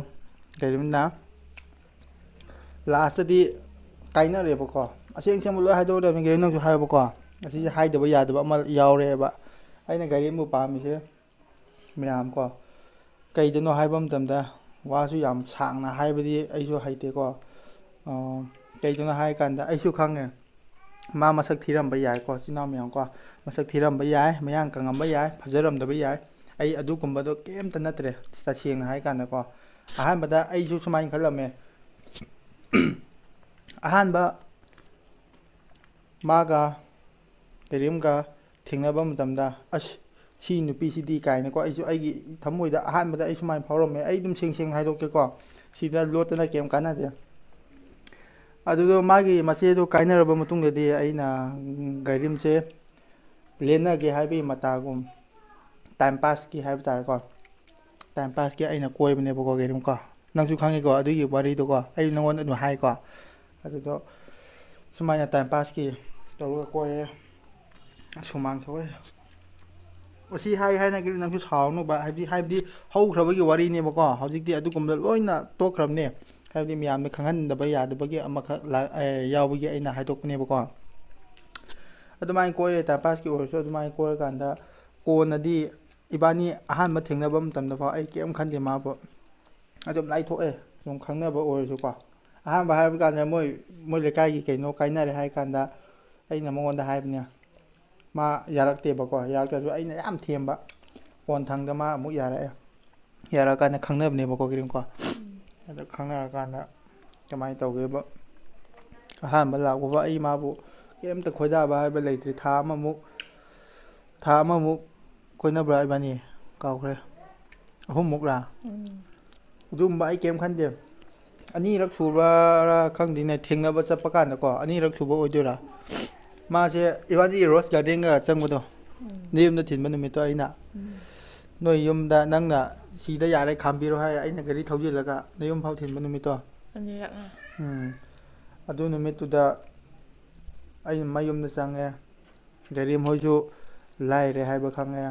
ꯒꯥꯏꯔꯦꯝꯅ ꯂꯥꯁꯇꯗꯤ ꯀꯥꯏꯅꯔꯦꯕꯀꯣ꯫ ꯑꯁꯦꯡ ꯑꯁꯦꯡꯕ ꯂꯣꯏ ꯍꯥꯏꯗꯣꯛꯑꯗꯕꯅꯤ, ꯒꯥꯏꯔꯦꯝ, ꯅꯪꯁꯨ ꯍꯥꯏꯌꯣꯕꯀꯣ꯫ ꯑꯁꯤꯁꯦ ꯍꯥꯏꯗꯕ ꯌꯥꯗꯕ ꯑꯃ ꯌꯥꯎꯔꯦꯕ꯫ ꯑꯩꯅ ꯒꯥꯏꯔꯦꯝꯕꯨ ꯄꯥꯝꯃꯤꯁꯦ ꯃꯌꯥꯝ ꯀꯣ, ꯀꯩꯗꯅꯣ ꯍꯥꯏꯕ ꯃꯇꯝꯗ, ꯋꯥꯁꯨ ꯌꯥꯝ ꯁꯥꯡꯅ ꯍꯥꯏꯕꯗꯤ ꯑꯩꯁꯨ ꯍꯩꯇꯦꯀꯣ꯫ ꯑ, ꯀꯩꯗꯅꯣ ꯍꯥꯏ ꯀꯥꯟꯗ ꯑꯩꯁꯨ ꯈꯪꯉꯦ, ꯃꯥ ꯃꯁꯛ ꯊꯤꯔꯝꯕ ꯌꯥꯏꯀꯣ, ꯏꯆꯤꯟ ꯏꯅꯥꯎ ꯃꯌꯥꯝ ꯀꯣ, ꯃꯁꯛ ꯊꯤꯔꯝꯕ ꯌꯥꯏ, ꯃꯌꯥꯡ ꯀꯪꯉꯝꯕ ꯌꯥꯏ, ꯐꯖꯔꯝꯗꯕ ꯌꯥꯏ꯫ ꯑꯩ ꯑꯗꯨꯒꯨꯝꯕꯗꯣ ꯀꯩꯝꯇ ꯅꯠꯇ꯭ꯔꯦ, ꯇꯁꯦꯡꯅ ꯍꯥꯏ ꯀꯥꯟꯗꯀꯣ꯫ ꯑꯍꯥꯟꯕꯗ ꯑꯩꯁꯨ ꯁꯨꯃꯥꯏꯅ ꯈꯜꯂꯝꯃꯦ, ꯑꯍꯥꯟꯕ ꯃꯥꯒ ꯒꯥꯏꯔꯦꯝꯒ ꯊꯦꯡꯅꯕ ꯃꯇꯝꯗ, "ꯑꯁ, ꯁꯤ ꯅꯨꯄꯤꯁꯤꯗꯤ" ꯀꯥꯏꯅꯀꯣ, ꯑꯩꯁꯨ ꯑꯩꯒꯤ ꯊꯃꯣꯏꯗ ꯑꯍꯥꯟꯕꯗ ꯑꯩ ꯁꯨꯃꯥꯏꯅ ꯐꯥꯎꯔꯝꯃꯦ꯫ ꯑꯩ ꯑꯗꯨꯝ ꯁꯦꯡ ꯁꯦꯡꯅ ꯍꯥꯏꯗꯣꯛꯀꯦꯀꯣ, ꯁꯤꯗ ꯂꯣꯠꯇꯅ ꯀꯩꯝ ꯀꯥꯟꯅꯗꯦ꯫ ꯑꯗꯨꯗꯣ ꯃꯥꯒꯤ ꯃꯆꯦꯗꯣ ꯀꯥꯏꯅꯔꯕ ꯃꯇꯨꯡꯗꯗꯤ ꯑꯩꯅ, ꯎꯝ, ꯒꯥꯏꯔꯦꯝꯁꯦ ꯂꯦꯟꯅꯒꯦ ꯍꯥꯏꯕꯒꯤ ꯃꯇꯥꯒꯨꯝ, ꯇꯥꯏꯝ ꯄꯥꯁꯀꯤ ꯍꯥꯏꯕ ꯇꯥꯔꯦꯀꯣ, ꯇꯥꯏꯝ ꯄꯥꯁꯀꯤ ꯑꯩꯅ ꯀꯣꯏꯕꯅꯦꯕꯀꯣ, ꯒꯥꯏꯔꯦꯝꯀꯣ꯫ ꯅꯪꯁꯨ ꯈꯪꯉꯤꯀꯣ ꯑꯗꯨꯒꯤ ꯋꯥꯔꯤꯗꯣꯀꯣ, ꯑꯩ ꯅꯪꯉꯣꯟꯗ ꯑꯗꯨꯝ ꯍꯥꯏꯀꯣ꯫ ꯑꯗꯨꯗꯣ ꯁꯨꯃꯥꯏꯅ ꯇꯥꯏꯝ ꯄꯥꯁꯀꯤ ꯇꯧꯔꯒ ꯀꯣꯏꯌꯦ꯫ ꯁꯨꯃꯥꯡ ꯁꯧꯋꯦ꯫ ꯑꯁꯤ ꯍꯥꯏ ꯍꯥꯏꯅ ꯅꯪꯁꯨ ꯁꯥꯎꯔꯅꯨꯕ, ꯍꯥꯏꯕꯗꯤ, ꯍꯥꯏꯕꯗꯤ ꯍꯧꯈ꯭ꯔꯕꯒꯤ ꯋꯥꯔꯤꯅꯦꯕꯀꯣ꯫ ꯍꯧꯖꯤꯛꯇꯤ ꯑꯗꯨꯒꯨꯝꯕ ꯂꯣꯏꯅ ꯇꯣꯛꯈ꯭ꯔꯕꯅꯦ꯫ ꯍꯥꯏꯕꯗꯤ ꯃꯌꯥꯝꯗ ꯈꯪꯍꯟꯗꯕ ꯌꯥꯗꯕꯒꯤ ꯑꯃꯈꯛ ꯂꯥ-, ꯑꯦ, ꯌꯥꯎꯕꯒꯤ ꯑꯩꯅ ꯍꯥꯏꯗꯣꯛꯄꯅꯦꯕꯀꯣ꯫ ꯑꯗꯨꯃꯥꯏꯅ ꯀꯣꯏꯔꯦ, ꯇꯥꯏꯝ ꯄꯥꯁꯀꯤ ꯑꯣꯏꯔꯁꯨ꯫ ꯑꯗꯨꯃꯥꯏꯅ ꯀꯣꯏꯔꯀꯥꯟꯗ ꯀꯣꯟꯅꯗꯤ ꯏꯕꯥꯅꯤ ꯑꯍꯥꯟꯕ ꯊꯦꯡꯅꯕ ꯃꯇꯝꯗ ꯐꯥꯎ ꯑꯩ ꯀꯩꯝ ꯈꯟꯗꯦ ꯃꯥꯕꯨ꯫ ꯑꯗꯨꯝ ꯂꯥꯏꯊꯣꯛꯑꯦ, ꯁꯨꯝ ꯈꯪꯅꯕ ꯑꯣꯏꯔꯁꯨꯀꯣ꯫ ꯑꯍꯥꯟꯕ ꯍꯥꯏꯕ ꯀꯥꯟꯗ ꯃꯣꯏ ꯃꯣꯏ ꯂꯩꯀꯥꯏꯒꯤ ꯀꯩꯅꯣ ꯀꯥꯏꯅꯔꯦ ꯍꯥꯏ ꯀꯥꯟꯗ ꯑꯩꯅ ꯃꯉꯣꯟꯗ ꯍꯥꯏꯕꯅꯦ꯫ ꯃꯥ ꯌꯥꯔꯛꯇꯦꯕꯀꯣ꯫ ꯌꯥꯔꯛꯇ꯭ꯔꯁꯨ ꯑꯩꯅ ꯌꯥꯝ ꯊꯦꯝꯕ꯫ ꯀꯣꯟꯊꯪꯗ ꯃꯥ ꯑꯃꯨꯛ ꯌꯥꯔꯛꯑꯦ꯫ ꯌꯥꯔꯛꯑꯀꯥꯟꯗ ꯈꯪꯅꯕꯅꯦꯕꯀꯣ, ꯀꯤꯔꯤꯝꯀꯣ꯫ ꯑꯗꯣ ꯈꯪꯅꯔꯀꯥꯟꯗ ꯀꯃꯥꯏꯅ ꯇꯧꯒꯦꯕ, ꯑꯍꯥꯟꯕ ꯂꯥꯛꯄꯕꯨ ꯑꯩ ꯃꯥꯕꯨ ꯀꯩꯝꯇ ꯈꯣꯏꯗꯥꯕ ꯍꯥꯏꯕ ꯂꯩꯇ꯭ꯔꯤ꯫ ꯊꯥ ꯑꯃꯃꯨꯛ ꯊꯥ ꯑꯃꯃꯨꯛ ꯀꯣꯏꯅꯕ꯭ꯔꯥ ꯏꯕꯥꯅꯤ? ꯀꯥꯎꯈ꯭ꯔꯦ꯫ ꯑꯍꯨꯝꯃꯨꯛꯂꯥ? ꯑꯗꯨꯒꯨꯝꯕ ꯑꯩ ꯀꯩꯝ ꯈꯟꯗꯦ꯫ ꯑꯅꯤꯔꯛ ꯁꯨꯕꯔꯥ ꯈꯪꯗꯦꯅꯦ, ꯊꯦꯡꯅꯕ ꯆꯠꯄ ꯀꯥꯟꯗꯀꯣ, ꯑꯅꯤꯔꯛ ꯁꯨꯕ ꯑꯣꯏꯗꯣꯏꯔꯥ? ꯃꯥꯁꯦ ꯏꯕꯥꯅꯤ ꯔꯣꯁ ꯒꯥꯔꯗꯦꯟꯒ ꯆꯪꯕꯗꯣ, ꯅꯌꯨꯝꯗ ꯊꯤꯟꯕ ꯅꯨꯃꯤꯠꯇꯣ ꯑꯩꯅ꯫ ꯅꯣꯏ ꯌꯨꯝꯗ ꯅꯪꯅ "ꯁꯤꯗ ꯌꯥꯔꯦ, ꯈꯥꯝꯕꯤꯔꯣ" ꯍꯥꯏ, ꯑꯩꯅ ꯒꯥꯔꯤ ꯊꯧꯖꯤꯜꯂꯒ ꯅꯌꯨꯝ ꯐꯥꯎ ꯊꯤꯟꯕ ꯅꯨꯃꯤꯠꯇꯣ꯫ ꯑꯅꯤꯔꯛꯅꯦ꯫ ꯎꯝ꯫ ꯑꯗꯨ ꯅꯨꯃꯤꯠꯇꯨꯗ ꯑꯩꯅ ꯃꯌꯨꯝꯗ ꯆꯪꯉꯦ꯫ ꯒꯥꯔꯤ ꯃꯣꯏꯁꯨ ꯂꯥꯏꯔꯦ ꯍꯥꯏꯕ ꯈꯪꯉꯦ꯫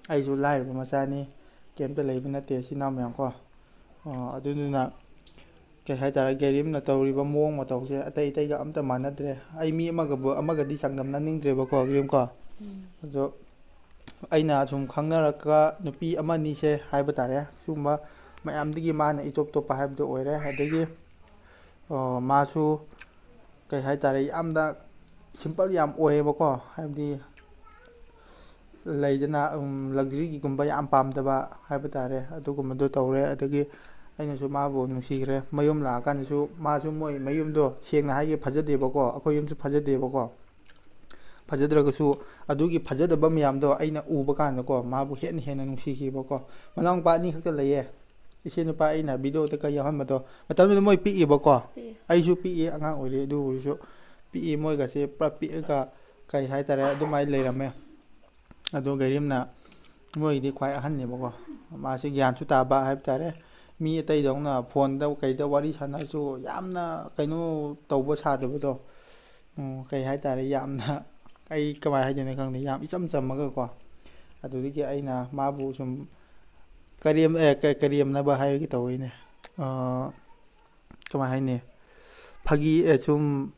ꯑꯩꯁꯨ ꯂꯥꯏꯔꯕ ꯃꯆꯥꯅꯤ, ꯀꯩꯝꯇ ꯂꯩꯕ ꯅꯠꯇꯦ, ꯏꯆꯤꯟ ꯏꯅꯥꯎ ꯃꯌꯥꯝ ꯀꯣ꯫ ꯑ, ꯑꯗꯨꯗꯨꯅ ꯀꯩ ꯍꯥꯏꯇꯥꯔꯦ, ꯒꯦꯔꯤꯝꯅ ꯇꯧꯔꯤꯕ ꯃꯑꯣꯡ ꯃꯇꯧꯁꯦ ꯑꯇꯩ ꯑꯇꯩꯒ ꯑꯝꯇ ꯃꯥꯟꯅꯗ꯭ꯔꯦ꯫ ꯑꯩ ꯃꯤ ꯑꯃꯒꯕꯨ, ꯑꯃꯒꯗꯤ ꯆꯥꯡꯗꯝꯅꯅꯤꯡꯗ꯭ꯔꯦꯕꯀꯣ, ꯒꯦꯔꯤꯝꯀꯣ꯫ ꯑꯗꯣ ꯑꯩꯅ ꯁꯨꯝ ꯈꯪꯅꯔꯛꯄ ꯅꯨꯄꯤ ꯑꯃꯅꯤꯁꯦ ꯍꯥꯏꯕ ꯇꯥꯔꯦ, ꯁꯤꯒꯨꯝꯕ ꯃꯌꯥꯝꯗꯒꯤ ꯃꯥꯅ ꯏꯇꯣꯞ ꯇꯣꯞꯄ ꯍꯥꯏꯕꯗꯣ ꯑꯣꯏꯔꯦ꯫ ꯑꯗꯒꯤ, ꯑ, ꯃꯥꯁꯨ ꯀꯩ ꯍꯥꯏꯇꯥꯔꯦ, ꯌꯥꯝꯅ ꯁꯤꯝꯄꯜ ꯌꯥꯝ ꯑꯣꯏꯌꯦꯕꯀꯣ, ꯍꯥꯏꯕꯗꯤ ꯂꯩꯗꯅ, ꯎꯝ, ꯂꯛꯖꯔꯤꯒꯤꯒꯨꯝꯕ ꯌꯥꯝ ꯄꯥꯝꯗꯕ ꯍꯥꯏꯕ ꯇꯥꯔꯦ, ꯑꯗꯨꯒꯨꯝꯕꯗꯣ ꯇꯧꯔꯦ꯫ ꯑꯗꯒꯤ ꯑꯩꯅꯁꯨ ꯃꯥꯕꯨ ꯅꯨꯡꯁꯤꯈ꯭ꯔꯦ꯫ ꯃꯌꯨꯝ ꯂꯥꯛꯑꯀꯥꯟꯗꯁꯨ ꯃꯥꯁꯨ ꯃꯣꯏ ꯃꯌꯨꯝꯗꯣ ꯁꯦꯡꯅ ꯍꯥꯏꯒꯦ ꯐꯖꯗꯦꯕꯀꯣ, ꯑꯩꯈꯣꯏ ꯌꯨꯝꯁꯨ ꯐꯖꯗꯦꯕꯀꯣ꯫ ꯐꯖꯗ꯭ꯔꯒꯁꯨ ꯑꯗꯨꯒꯤ ꯐꯖꯗꯕ ꯃꯌꯥꯝꯗꯣ ꯑꯩꯅ ꯎꯕ ꯀꯥꯟꯗꯀꯣ, ꯃꯥꯕꯨ ꯍꯦꯟꯅ ꯍꯦꯟꯅ ꯅꯨꯡꯁꯤꯈꯤꯕꯀꯣ꯫ ꯃꯅꯥꯎꯅꯨꯄꯥ ꯑꯅꯤ ꯈꯛꯇ ꯂꯩꯌꯦ꯫ ꯏꯆꯦ ꯅꯨꯄꯥ ꯑꯩꯅ ꯚꯤꯗꯤꯑꯣꯗꯒ ꯌꯥꯎꯍꯟꯕꯗꯣ, ꯃꯇꯝꯗꯨꯗ ꯃꯣꯏ ꯄꯤꯛꯏꯕꯀꯣ꯫ ꯄꯤꯛꯏ꯫ ꯑꯩꯁꯨ ꯄꯤꯛꯏ, ꯑꯉꯥꯡ ꯑꯣꯏꯔꯤ꯫ ꯑꯗꯨ ꯑꯣꯏꯔꯁꯨ ꯄꯤꯛꯏ, ꯃꯣꯏꯒꯁꯦ ꯄꯨꯔꯥ ꯄꯤꯛꯑꯒ ꯀꯩ ꯍꯥꯏꯇꯥꯔꯦ, ꯑꯗꯨꯃꯥꯏꯅ ꯂꯩꯔꯝꯃꯦ꯫ ꯑꯗꯣ ꯒꯩꯔꯤꯝꯅ ꯃꯣꯏꯒꯤꯗꯤ ꯈ꯭ꯋꯥꯏ ꯑꯍꯟꯅꯦꯕꯀꯣ꯫ ꯃꯥꯁꯤ ꯒ꯭ꯌꯥꯟꯁꯨ ꯇꯥꯕ ꯍꯥꯏꯕ ꯇꯥꯔꯦ꯫ ꯃꯤ ꯑꯇꯩꯗꯧꯅ ꯐꯣꯟꯗ ꯀꯩꯗ ꯋꯥꯔꯤ ꯁꯥꯟꯅꯔꯁꯨ ꯌꯥꯝꯅ ꯀꯩꯅꯣ ꯇꯧꯕ ꯁꯥꯗꯕꯗꯣ꯫ ꯎꯝ, ꯀꯩ ꯍꯥꯏꯇꯥꯔꯦ, ꯌꯥꯝꯅ, ꯑꯩ ꯀꯃꯥꯏꯅ ꯍꯥꯏꯗꯣꯏꯅꯣ ꯈꯪꯗꯦ, ꯌꯥꯝ ꯏꯆꯝ ꯆꯝꯃꯒꯀꯣ꯫ ꯑꯗꯨꯗꯒꯤ ꯑꯩꯅ ꯃꯥꯕꯨ ꯁꯨꯝ ꯀꯔꯦꯝ-, ꯑꯦ, ꯀ-, ꯀꯔꯦꯝꯅꯕ ꯍꯥꯏꯒꯦ ꯇꯧꯔꯤꯅꯦ꯫ ꯑ, ꯀꯃꯥꯏ ꯍꯥꯏꯅꯤ? ꯐꯥꯒꯤ, ꯑꯦ, ꯁꯨꯝ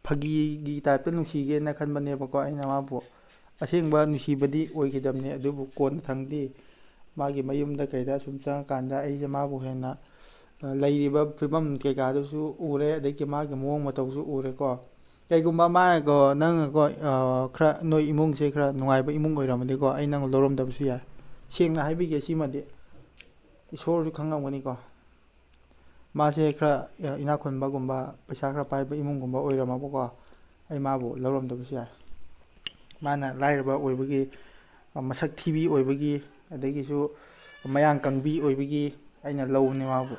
ꯐꯥꯒꯤꯒꯤ ꯇꯥꯏꯞꯇ ꯅꯨꯡꯁꯤꯒꯦꯅ ꯈꯟꯕꯅꯦꯕꯀꯣ ꯑꯩꯅ ꯃꯥꯕꯨ꯫ ꯑꯁꯦꯡꯕ ꯅꯨꯡꯁꯤꯕꯗꯤ ꯑꯣꯏꯈꯤꯗꯕꯅꯤ, ꯑꯗꯨꯕꯨ ꯀꯣꯟꯅꯊꯪꯗꯤ ꯃꯥꯒꯤ ꯃꯌꯨꯝꯗ ꯀꯩꯗ ꯁꯨꯝ ꯆꯪꯉꯀꯥꯟꯗ ꯑꯩꯁꯦ ꯃꯥꯕꯨ ꯍꯦꯟꯅ, ꯑ, ꯂꯩꯔꯤꯕ ꯐꯤꯕꯝ ꯀꯩꯀꯥꯗꯨꯁꯨ ꯎꯔꯦ, ꯑꯗꯒꯤ ꯃꯥꯒꯤ ꯃꯑꯣꯡ ꯃꯇꯧꯁꯨ ꯎꯔꯦꯀꯣ꯫ ꯀꯩꯒꯨꯝꯕ ꯃꯥꯅꯀꯣ, ꯅꯪꯅꯀꯣ, ꯑ, ꯈꯔ ꯅꯣꯏ ꯏꯃꯨꯡꯁꯦ ꯈꯔ ꯅꯨꯡꯉꯥꯏꯕ ꯏꯃꯨꯡ ꯑꯣꯏꯔꯝꯃꯗꯤꯀꯣ, ꯑꯩ ꯅꯪ ꯂꯧꯔꯝꯗꯕꯁꯨ ꯌꯥꯏ꯫ ꯁꯦꯡꯅ ꯍꯥꯏꯕꯤꯒꯦ ꯁꯤꯃꯗꯤ, ꯏꯁꯣꯔꯁꯨ ꯈꯪꯉꯝꯒꯅꯤꯀꯣ꯫ ꯃꯥꯁꯦ ꯈꯔ, ꯑ, ꯏꯅꯥꯛ ꯈꯨꯟꯕꯒꯨꯝꯕ, ꯄꯩꯁꯥ ꯈꯔ ꯄꯥꯏꯕ ꯏꯃꯨꯡꯒꯨꯝꯕ ꯑꯣꯏꯔꯝꯃꯕꯀꯣ, ꯑꯩ ꯃꯥꯕꯨ ꯂꯧꯔꯝꯗꯕꯁꯨ ꯌꯥꯏ꯫ ꯃꯥꯅ ꯂꯥꯏꯔꯕ ꯑꯣꯏꯕꯒꯤ, ꯑ, ꯃꯁꯛ ꯊꯤꯕꯤ ꯑꯣꯏꯕꯒꯤ, ꯑꯗꯒꯤꯁꯨ ꯃꯌꯥꯡ ꯀꯪꯕꯤ ꯑꯣꯏꯕꯒꯤ ꯑꯩꯅ ꯂꯧꯕꯅꯦ ꯃꯥꯕꯨ꯫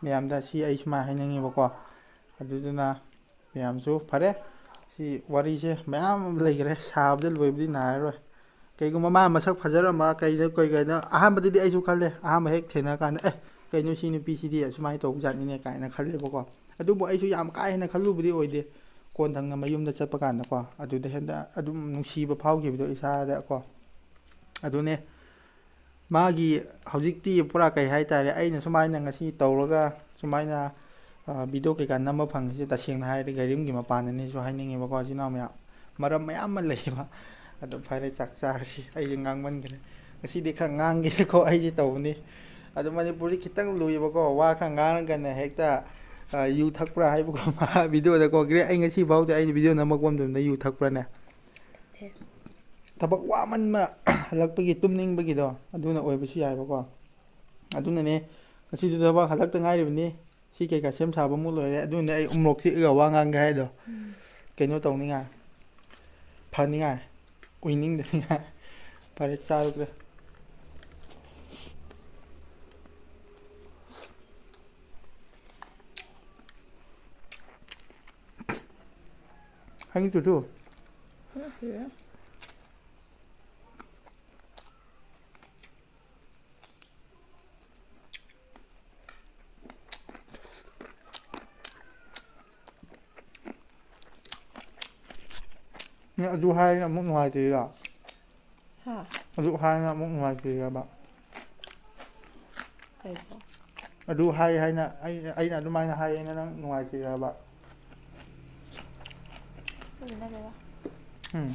ꯃꯌꯥꯝꯗ ꯁꯤ ꯑꯩ ꯁꯨꯃꯥꯏꯅ ꯍꯥꯏꯅꯤꯡꯉꯦꯕꯀꯣ꯫ ꯑꯗꯨꯗꯨꯅ ꯃꯌꯥꯝꯁꯨ ꯐꯔꯦ꯫ ꯁꯤ ꯋꯥꯔꯤꯁꯦ ꯃꯌꯥꯝ ꯑꯃ ꯂꯩꯈ꯭ꯔꯦ, ꯁꯥꯕꯗ ꯂꯣꯏꯕꯗꯤ ꯅꯥꯏꯔꯔꯣꯏ꯫ ꯀꯩꯒꯨꯝꯕ ꯃꯥ ꯃꯁꯛ ꯐꯖꯔꯝꯕ ꯀꯩꯗ ꯀꯩ ꯀꯩꯅꯣ ꯑꯍꯥꯟꯕꯗꯗꯤ ꯑꯩꯁꯨ ꯈꯜꯂꯦ, ꯑꯍꯥꯟꯕ ꯍꯦꯛ ꯊꯦꯡꯅꯔꯀꯥꯟꯗ, "ꯑꯦ, ꯀꯩꯅꯣ ꯁꯤ ꯅꯨꯄꯤꯁꯤꯗꯤ ꯑꯁꯨꯃꯥꯏꯅ ꯇꯧꯕ ꯖꯥꯠꯅꯤꯅꯦ" ꯀꯥꯏꯅ ꯈꯜꯂꯦꯕꯀꯣ꯫ ꯑꯗꯨꯕꯨ ꯑꯩꯁꯨ ꯌꯥꯝ ꯀꯥ ꯍꯦꯟꯅ ꯈꯜꯂꯨꯕꯗꯤ ꯑꯣꯏꯗꯦ꯫ ꯀꯣꯟꯊꯪꯅ ꯃꯌꯨꯝꯗ ꯆꯠꯄ ꯀꯥꯟꯗꯀꯣ, ꯑꯗꯨꯗ ꯍꯦꯟꯅ ꯑꯗꯨꯝ ꯅꯨꯡꯁꯤꯕ ꯐꯥꯎꯈꯤꯕꯗꯣ ꯏꯁꯥꯗꯀꯣ꯫ ꯑꯗꯨꯅꯦ꯫ ꯃꯥꯒꯤ ꯍꯧꯖꯤꯛꯇꯤ ꯄꯨꯔꯥ ꯀꯩ ꯍꯥꯏꯇꯥꯔꯦ, ꯑꯩꯅ ꯁꯨꯃꯥꯏꯅ ꯉꯁꯤ ꯇꯧꯔꯒ ꯁꯨꯃꯥꯏꯅ, ꯑ, ꯚꯤꯗꯤꯑꯣ ꯀꯩꯀꯥ ꯅꯝꯕ ꯐꯪꯉꯤꯁꯦ ꯇꯁꯦꯡꯅ ꯍꯥꯏꯔꯗꯤ ꯘꯔꯤꯝꯒꯤ ꯃꯄꯥꯟꯗꯅꯤꯁꯨ ꯍꯥꯏꯅꯤꯡꯉꯦꯕꯀꯣ, ꯏꯆꯤꯟ ꯏꯅꯥꯎ ꯃꯌꯥꯝ꯫ ꯃꯔꯝ ꯃꯌꯥꯝ ꯑꯃ ꯂꯩꯌꯦꯕ꯫ ꯑꯗꯣ ꯐꯔꯦ, ꯆꯥꯛ ꯆꯥꯔꯁꯤ꯫ ꯑꯩꯁꯦ ꯉꯥꯡꯃꯟꯈ꯭ꯔꯦ꯫ ꯉꯁꯤꯗꯤ ꯈꯔ ꯉꯥꯡꯒꯦꯗꯀꯣ ꯑꯩꯁꯦ ꯇꯧꯕꯅꯤ꯫ ꯑꯗꯣ ꯃꯅꯤꯄꯨꯔꯤ ꯈꯤꯇꯪ ꯂꯨꯏꯌꯦꯕꯀꯣ, ꯋꯥ ꯈꯔ ꯉꯥꯡꯉꯒꯅ ꯍꯦꯛꯇ, ꯑ, ꯌꯨ ꯊꯛꯄ꯭ꯔꯥ ꯍꯥꯏꯕꯒꯨꯝꯕ ꯚꯤꯗꯤꯑꯣꯗꯀꯣ꯫ ꯒ꯭ꯔꯦ-, ꯑꯩ ꯉꯁꯤ ꯐꯥꯎꯗ ꯑꯩꯅ ꯚꯤꯗꯤꯑꯣ ꯅꯝꯃꯛꯄ ꯃꯇꯝꯗ ꯌꯨ ꯊꯛꯄ꯭ꯔꯥꯅꯦ? ꯊꯕꯛ ꯋꯥꯃꯟꯕ ꯍꯜꯂꯛꯄꯒꯤ ꯇꯨꯝꯅꯤꯡꯕꯒꯤꯗꯣ ꯑꯗꯨꯅ ꯑꯣꯏꯕꯁꯨ ꯌꯥꯏꯕꯀꯣ꯫ ꯑꯗꯨꯅꯅꯦ ꯉꯁꯤꯁꯨ ꯊꯕꯛ ꯍꯜꯂꯛꯇ ꯉꯥꯏꯔꯤꯕꯅꯤ꯫ ꯁꯤ ꯀꯩꯀꯥ ꯁꯦꯝ ꯁꯥꯕ ꯑꯃꯨꯛ ꯂꯣꯏꯔꯦ꯫ ꯑꯗꯨꯅꯦ ꯑꯩ ꯎꯃꯣꯔꯣꯛ ꯆꯤꯛꯑꯒ ꯋꯥ ꯉꯥꯡꯒꯦ ꯍꯥꯏꯗꯣ꯫ ꯎꯝ꯫ ꯀꯩꯅꯣ ꯇꯧꯅꯤꯡꯉꯥꯏ, ꯐꯅꯤꯡꯉꯥꯏ, ꯎꯏꯅꯤꯡꯗꯅꯤꯡꯉꯥꯏ꯫ ꯐꯔꯦ, ꯆꯥꯔꯨꯒꯦ꯫ ꯍꯥꯏꯅꯤꯡꯗ꯭ꯔꯣ? ꯅꯠꯇꯦꯗ꯫ ꯅꯪ ꯑꯗꯨ ꯍꯥꯏꯔꯒ ꯑꯃꯨꯛ ꯅꯨꯡꯉꯥꯏꯇ꯭ꯔꯤꯔꯣ? ꯍꯥ? ꯑꯗꯨ ꯍꯥꯏꯔꯒ ꯑꯃꯨꯛ ꯅꯨꯡꯉꯥꯏꯇ꯭ꯔꯤꯔꯕ? ꯀꯩꯅꯣ? ꯑꯗꯨ ꯍꯥꯏ ꯍꯥꯏꯅ ꯑꯩ, ꯑꯩꯅ ꯑꯗꯨꯃꯥꯏꯅ ꯍꯥꯏꯌꯦꯅ ꯅꯪ ꯅꯨꯡꯉꯥꯏꯇ꯭ꯔꯤꯔꯕ? ꯑꯗꯨꯒꯤ ꯅꯠꯇꯦꯗ꯫ ꯎꯝ꯫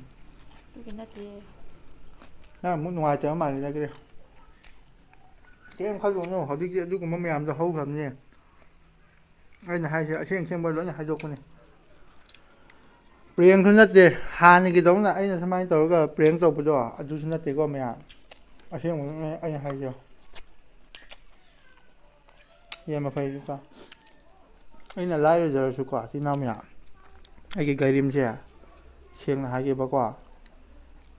ꯑꯗꯨꯒꯤ ꯅꯠꯇꯦ꯫ ꯅꯪ ꯑꯃꯨꯛ ꯅꯨꯡꯉꯥꯏꯇꯕ ꯃꯥꯜꯂꯦ ꯅꯪꯒꯤꯗꯤ꯫ ꯀꯩꯝ ꯈꯜꯂꯨꯅꯨ, ꯍꯧꯖꯤꯛꯇꯤ ꯑꯗꯨꯒꯨꯝꯕ ꯃꯌꯥꯝꯗꯣ ꯍꯧꯈ꯭ꯔꯕꯅꯦ꯫ ꯑꯩꯅ ꯍꯥꯏꯁꯦ ꯑꯁꯦꯡ ꯑꯁꯦꯡꯕ ꯂꯣꯏꯅ ꯍꯥꯏꯗꯣꯛꯄꯅꯦ꯫ ꯄ꯭ꯔꯦꯡꯁꯨ ꯅꯠꯇꯦ, ꯍꯥꯟꯅꯒꯤꯗꯧꯅ ꯑꯩꯅ ꯁꯨꯃꯥꯏꯅ ꯇꯧꯔꯒ ꯄ꯭ꯔꯦꯡ ꯇꯧꯕꯗꯣ ꯑꯗꯨꯁꯨ ꯅꯠꯇꯦꯀꯣ ꯃꯌꯥꯝ꯫ ꯑꯁꯦꯡꯕ ꯑꯩꯅ ꯍꯥꯏꯁꯦ꯫ ꯌꯦꯟ ꯃꯐꯩꯗꯨ ꯆꯥꯎ꯫ ꯑꯩꯅ ꯂꯥꯏꯔꯖꯔꯁꯨꯀꯣ, ꯏꯆꯤꯟ ꯏꯅꯥꯎ ꯃꯌꯥꯝ, ꯑꯩꯒꯤ ꯒꯥꯔꯤꯝꯁꯦ ꯁꯦꯡꯅ ꯍꯥꯏꯒꯦꯕꯀꯣ,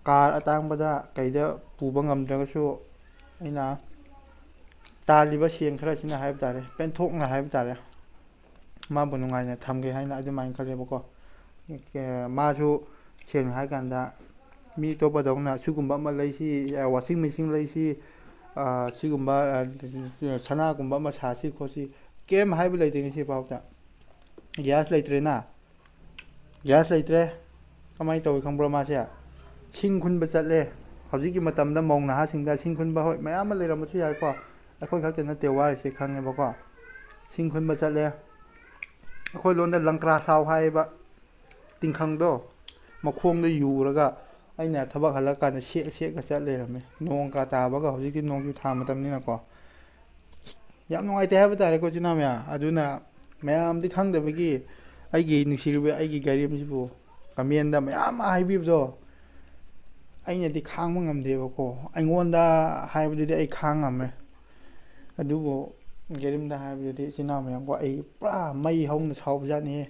ꯀꯥꯔ ꯑꯇꯥꯡꯕꯗ ꯀꯩꯗ ꯄꯨꯕ ꯉꯝꯗ꯭ꯔꯒꯁꯨ, ꯑꯩꯅ ꯇꯥꯜꯂꯤꯕ ꯁꯦꯟ ꯈꯔꯁꯤꯅ ꯍꯥꯏꯕ ꯇꯥꯔꯦ, ꯄꯦꯟꯊꯣꯛꯅ ꯍꯥꯏꯕ ꯇꯥꯔꯦ, ꯃꯥꯕꯨ ꯅꯨꯡꯉꯥꯏꯅ ꯊꯝꯒꯦ ꯍꯥꯏꯅ ꯑꯗꯨꯃꯥꯏꯅ ꯈꯜꯂꯦꯕꯀꯣ꯫ ꯑꯦ, ꯃꯥꯁꯨ ꯁꯦꯡꯅ ꯍꯥꯏꯀꯥꯟꯗ ꯃꯤ ꯑꯇꯣꯞꯄꯗꯧꯅ ꯁꯤꯒꯨꯝꯕ ꯑꯃ ꯂꯩꯁꯤ, ꯋꯥꯁꯤꯡ ꯃꯦꯆꯤꯟ ꯂꯩꯁꯤ, ꯑ, ꯁꯤꯒꯨꯝꯕ, ꯑ, ꯁꯅꯥꯒꯨꯝꯕ ꯑꯃ ꯁꯥꯁꯤ ꯈꯣꯠꯁꯤ ꯀꯩꯝ ꯍꯥꯏꯕ ꯂꯩꯇꯦ ꯉꯁꯤꯐꯥꯎꯗ꯫ ꯒ꯭ꯌꯥꯁ ꯂꯩꯇ꯭ꯔꯦꯅ, ꯒ꯭ꯌꯥꯁ ꯂꯩꯇ꯭ꯔꯦ꯫ ꯀꯃꯥꯏꯅ ꯇꯧꯏ ꯈꯪꯕ꯭ꯔꯣ ꯃꯥꯁꯦ? ꯁꯤꯡ ꯈꯨꯟꯕ ꯆꯠꯂꯦ꯫ ꯍꯧꯖꯤꯛꯀꯤ ꯃꯇꯝꯗ ꯃꯧ ꯅꯍꯥꯁꯤꯡꯗ ꯁꯤꯡ ꯈꯨꯟꯕ, ꯍꯣꯏ, ꯃꯌꯥꯝ ꯑꯃ ꯂꯩꯔꯝꯕꯁꯨ ꯌꯥꯏꯀꯣ, ꯑꯩꯈꯣꯏ ꯈꯛꯇ ꯅꯠꯇꯦ ꯋꯥꯔꯤꯁꯦ ꯈꯪꯉꯦꯕꯀꯣ꯫ ꯁꯤꯡ ꯈꯨꯟꯕ ꯆꯠꯂꯦ꯫ ꯑꯩꯈꯣꯏ ꯂꯣꯟꯗ ꯂꯪꯀ꯭ꯔꯥ ꯁꯥꯎ ꯍꯥꯏꯌꯦꯕ꯫ ꯇꯤꯡꯈꯪꯗꯣ ꯃꯈꯣꯡꯗ ꯌꯨꯔꯒ ꯑꯩꯅ ꯊꯕꯛ ꯍꯜꯂꯛꯀꯥꯟꯗ ꯁꯦꯛꯑ ꯁꯦꯛꯑ ꯆꯠ ꯂꯩꯔꯝꯃꯦ꯫ ꯅꯣꯡꯒ ꯇꯥꯕꯒ, ꯍꯧꯖꯤꯛꯇꯤ ꯅꯣꯡꯖꯨ ꯊꯥ ꯃꯇꯝꯅꯤꯅꯀꯣ꯫ ꯌꯥꯝ ꯅꯨꯡꯉꯥꯏꯇꯦ ꯍꯥꯏꯕ ꯇꯥꯔꯦꯀꯣ, ꯏꯆꯤꯟ ꯏꯅꯥꯎ ꯃꯌꯥꯝ꯫ ꯑꯗꯨꯅ ꯃꯌꯥꯝꯗꯤ ꯈꯪꯗꯕꯒꯤ ꯑꯩꯒꯤ ꯅꯨꯡꯁꯤꯔꯨꯕ ꯑꯩꯒꯤ ꯒꯥꯔꯤ ꯑꯃꯁꯤꯕꯨ ꯀꯃꯦꯟꯗ ꯃꯌꯥꯝ ꯑꯃ ꯍꯥꯏꯕꯤꯕꯗꯣ ꯑꯩꯅꯗꯤ ꯈꯥꯡꯕ ꯉꯝꯗꯦꯕꯀꯣ꯫ ꯑꯩꯉꯣꯟꯗ ꯍꯥꯏꯕꯗꯨꯗꯤ ꯑꯩ ꯈꯥꯡ ꯉꯝꯃꯦ, ꯑꯗꯨꯕꯨ ꯒꯥꯔꯤꯝꯗ ꯍꯥꯏꯕꯗꯨꯗꯤ, ꯏꯆꯤꯟ ꯏꯅꯥꯎ ꯃꯌꯥꯝꯀꯣ, ꯑꯩ ꯄꯨꯔꯥ ꯃꯩ ꯍꯧꯅ ꯁꯥꯎꯕꯖꯥꯠꯅꯤꯍꯦ꯫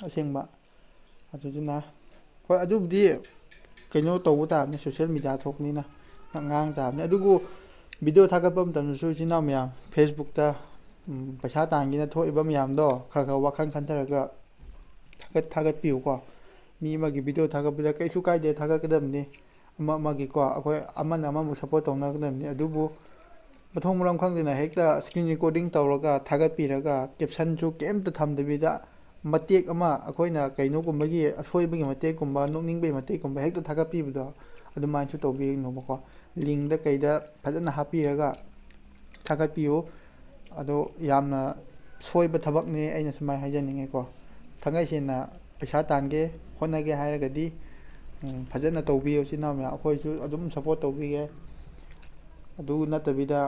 ꯑꯁꯦꯡꯕ꯫ ꯑꯗꯨꯗꯨꯅ, ꯍꯣꯏ, ꯑꯗꯨꯕꯨꯗꯤ ꯀꯩꯅꯣ ꯇꯧꯕ ꯇꯥꯕꯅꯤ, ꯁꯣꯁꯦꯜ ꯃꯦꯗꯤꯌꯥ ꯊꯣꯛꯄꯅꯤꯅ ꯉꯥꯡ ꯇꯥꯕꯅꯤ꯫ ꯑꯗꯨꯕꯨ ꯚꯤꯗꯤꯑꯣ ꯊꯥꯒꯠꯄ ꯃꯇꯝꯗꯁꯨ ꯏꯆꯤꯟ ꯏꯅꯥꯎ ꯃꯌꯥꯝ, ꯐꯦꯁꯕꯨꯛꯇ, ꯎꯝ, ꯄꯩꯁꯥ ꯇꯥꯟꯒꯦꯅ ꯊꯣꯛꯏꯕ ꯃꯌꯥꯝꯗꯣ ꯈꯔ ꯈꯔ ꯋꯥꯈꯜ ꯈꯟꯊꯔꯒ ꯊꯥꯒꯠ-, ꯊꯥꯒꯠꯄꯤꯌꯨꯀꯣ꯫ ꯃꯤ ꯑꯃꯒꯤ ꯚꯤꯗꯤꯑꯣ ꯊꯥꯒꯠꯄꯗ ꯀꯩꯁꯨ ꯀꯥꯏꯗꯦ, ꯊꯥꯒꯠꯀꯗꯕꯅꯤ꯫ ꯑꯃ ꯑꯃꯒꯤꯀꯣ, ꯑꯩꯈꯣꯏ ꯑꯃꯅ ꯑꯃꯕꯨ ꯁꯞꯄꯣꯔꯠ ꯇꯧꯅꯒꯗꯕꯅꯤ꯫ ꯑꯗꯨꯕꯨ ꯃꯊꯣꯡ ꯃꯔꯝ ꯈꯪꯗꯅ ꯍꯦꯛꯇ ꯁ꯭ꯀ꯭ꯔꯤꯟ ꯔꯦꯀꯣꯔꯗꯤꯡ ꯇꯧꯔꯒ ꯊꯥꯒꯠꯄꯤꯔꯒ ꯀꯦꯞꯁꯟꯁꯨ ꯀꯩꯝꯇ ꯊꯝꯗꯕꯤꯗ ꯃꯇꯦꯛ ꯑꯃ, ꯑꯩꯈꯣꯏꯅ ꯀꯩꯅꯣꯒꯨꯝꯕꯒꯤ ꯑꯁꯣꯏꯕꯒꯤ ꯃꯇꯦꯛꯀꯨꯝꯕ, ꯅꯣꯛꯅꯤꯡꯕꯒꯤ ꯃꯇꯦꯛꯀꯨꯝꯕ ꯍꯦꯛꯇ ꯊꯥꯒꯠꯄꯤꯕꯗꯣ, ꯑꯗꯨꯃꯥꯏꯅꯁꯨ ꯇꯧꯕꯤꯒꯅꯨꯕꯀꯣ꯫ ꯂꯤꯡꯗ ꯀꯩꯗ ꯐꯖꯅ ꯍꯥꯞꯄꯤꯔꯒ ꯊꯥꯒꯠꯄꯤꯌꯨ꯫ ꯑꯗꯣ ꯌꯥꯝꯅ ꯁꯣꯏꯕ ꯊꯕꯛꯅꯤ, ꯑꯩꯅ ꯁꯨꯃꯥꯏꯅ ꯍꯥꯏꯖꯅꯤꯡꯉꯤꯀꯣ꯫ ꯊꯥꯡꯒꯩ ꯁꯦꯡꯅ ꯄꯩꯁꯥ ꯇꯥꯟꯒꯦ ꯍꯣꯠꯅꯒꯦ ꯍꯥꯏꯔꯒꯗꯤ, ꯎꯝ, ꯐꯖꯅ ꯇꯧꯕꯤꯌꯨ ꯏꯆꯤꯟ ꯏꯅꯥꯎ ꯃꯌꯥꯝ꯫ ꯑꯩꯈꯣꯏꯁꯨ ꯑꯗꯨꯝ support ꯇꯧꯕꯤꯒꯦ꯫ ꯑꯗꯨ ꯅꯠꯇꯕꯤꯗ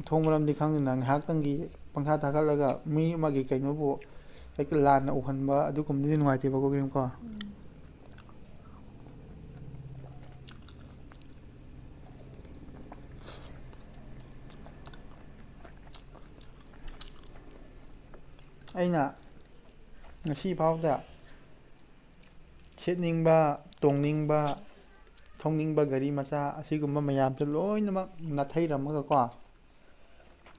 ꯊꯣꯡ ꯃꯔꯝꯗꯤ ꯈꯪꯗꯅ ꯉꯥꯏꯍꯥꯛꯇꯪꯒꯤ ꯄꯪꯊꯥ ꯊꯥꯒꯠꯂꯒ ꯃꯤ ꯑꯃꯒꯤ ꯀꯩꯅꯣꯕꯨ ꯍꯦꯛꯇ ꯂꯥꯟꯅ ꯎꯍꯟꯕ ꯑꯗꯨꯒꯨꯝꯕꯗꯨꯗꯤ ꯅꯨꯡꯉꯥꯏꯇꯦꯕꯀꯣ ꯀꯔꯤꯝꯀꯣ꯫ ꯑꯩꯅ ꯉꯁꯤ ꯐꯥꯎꯗ ꯁꯦꯠꯅꯤꯡꯕ, ꯇꯣꯡꯅꯤꯡꯕ, ꯊꯧꯅꯤꯡꯕ ꯒꯥꯔꯤ ꯃꯆꯥ ꯑꯁꯤꯒꯨꯝꯕ ꯃꯌꯥꯝꯁꯦ ꯂꯣꯏꯅꯃꯛ ꯅꯥꯊꯩꯔꯝꯃꯒꯀꯣ,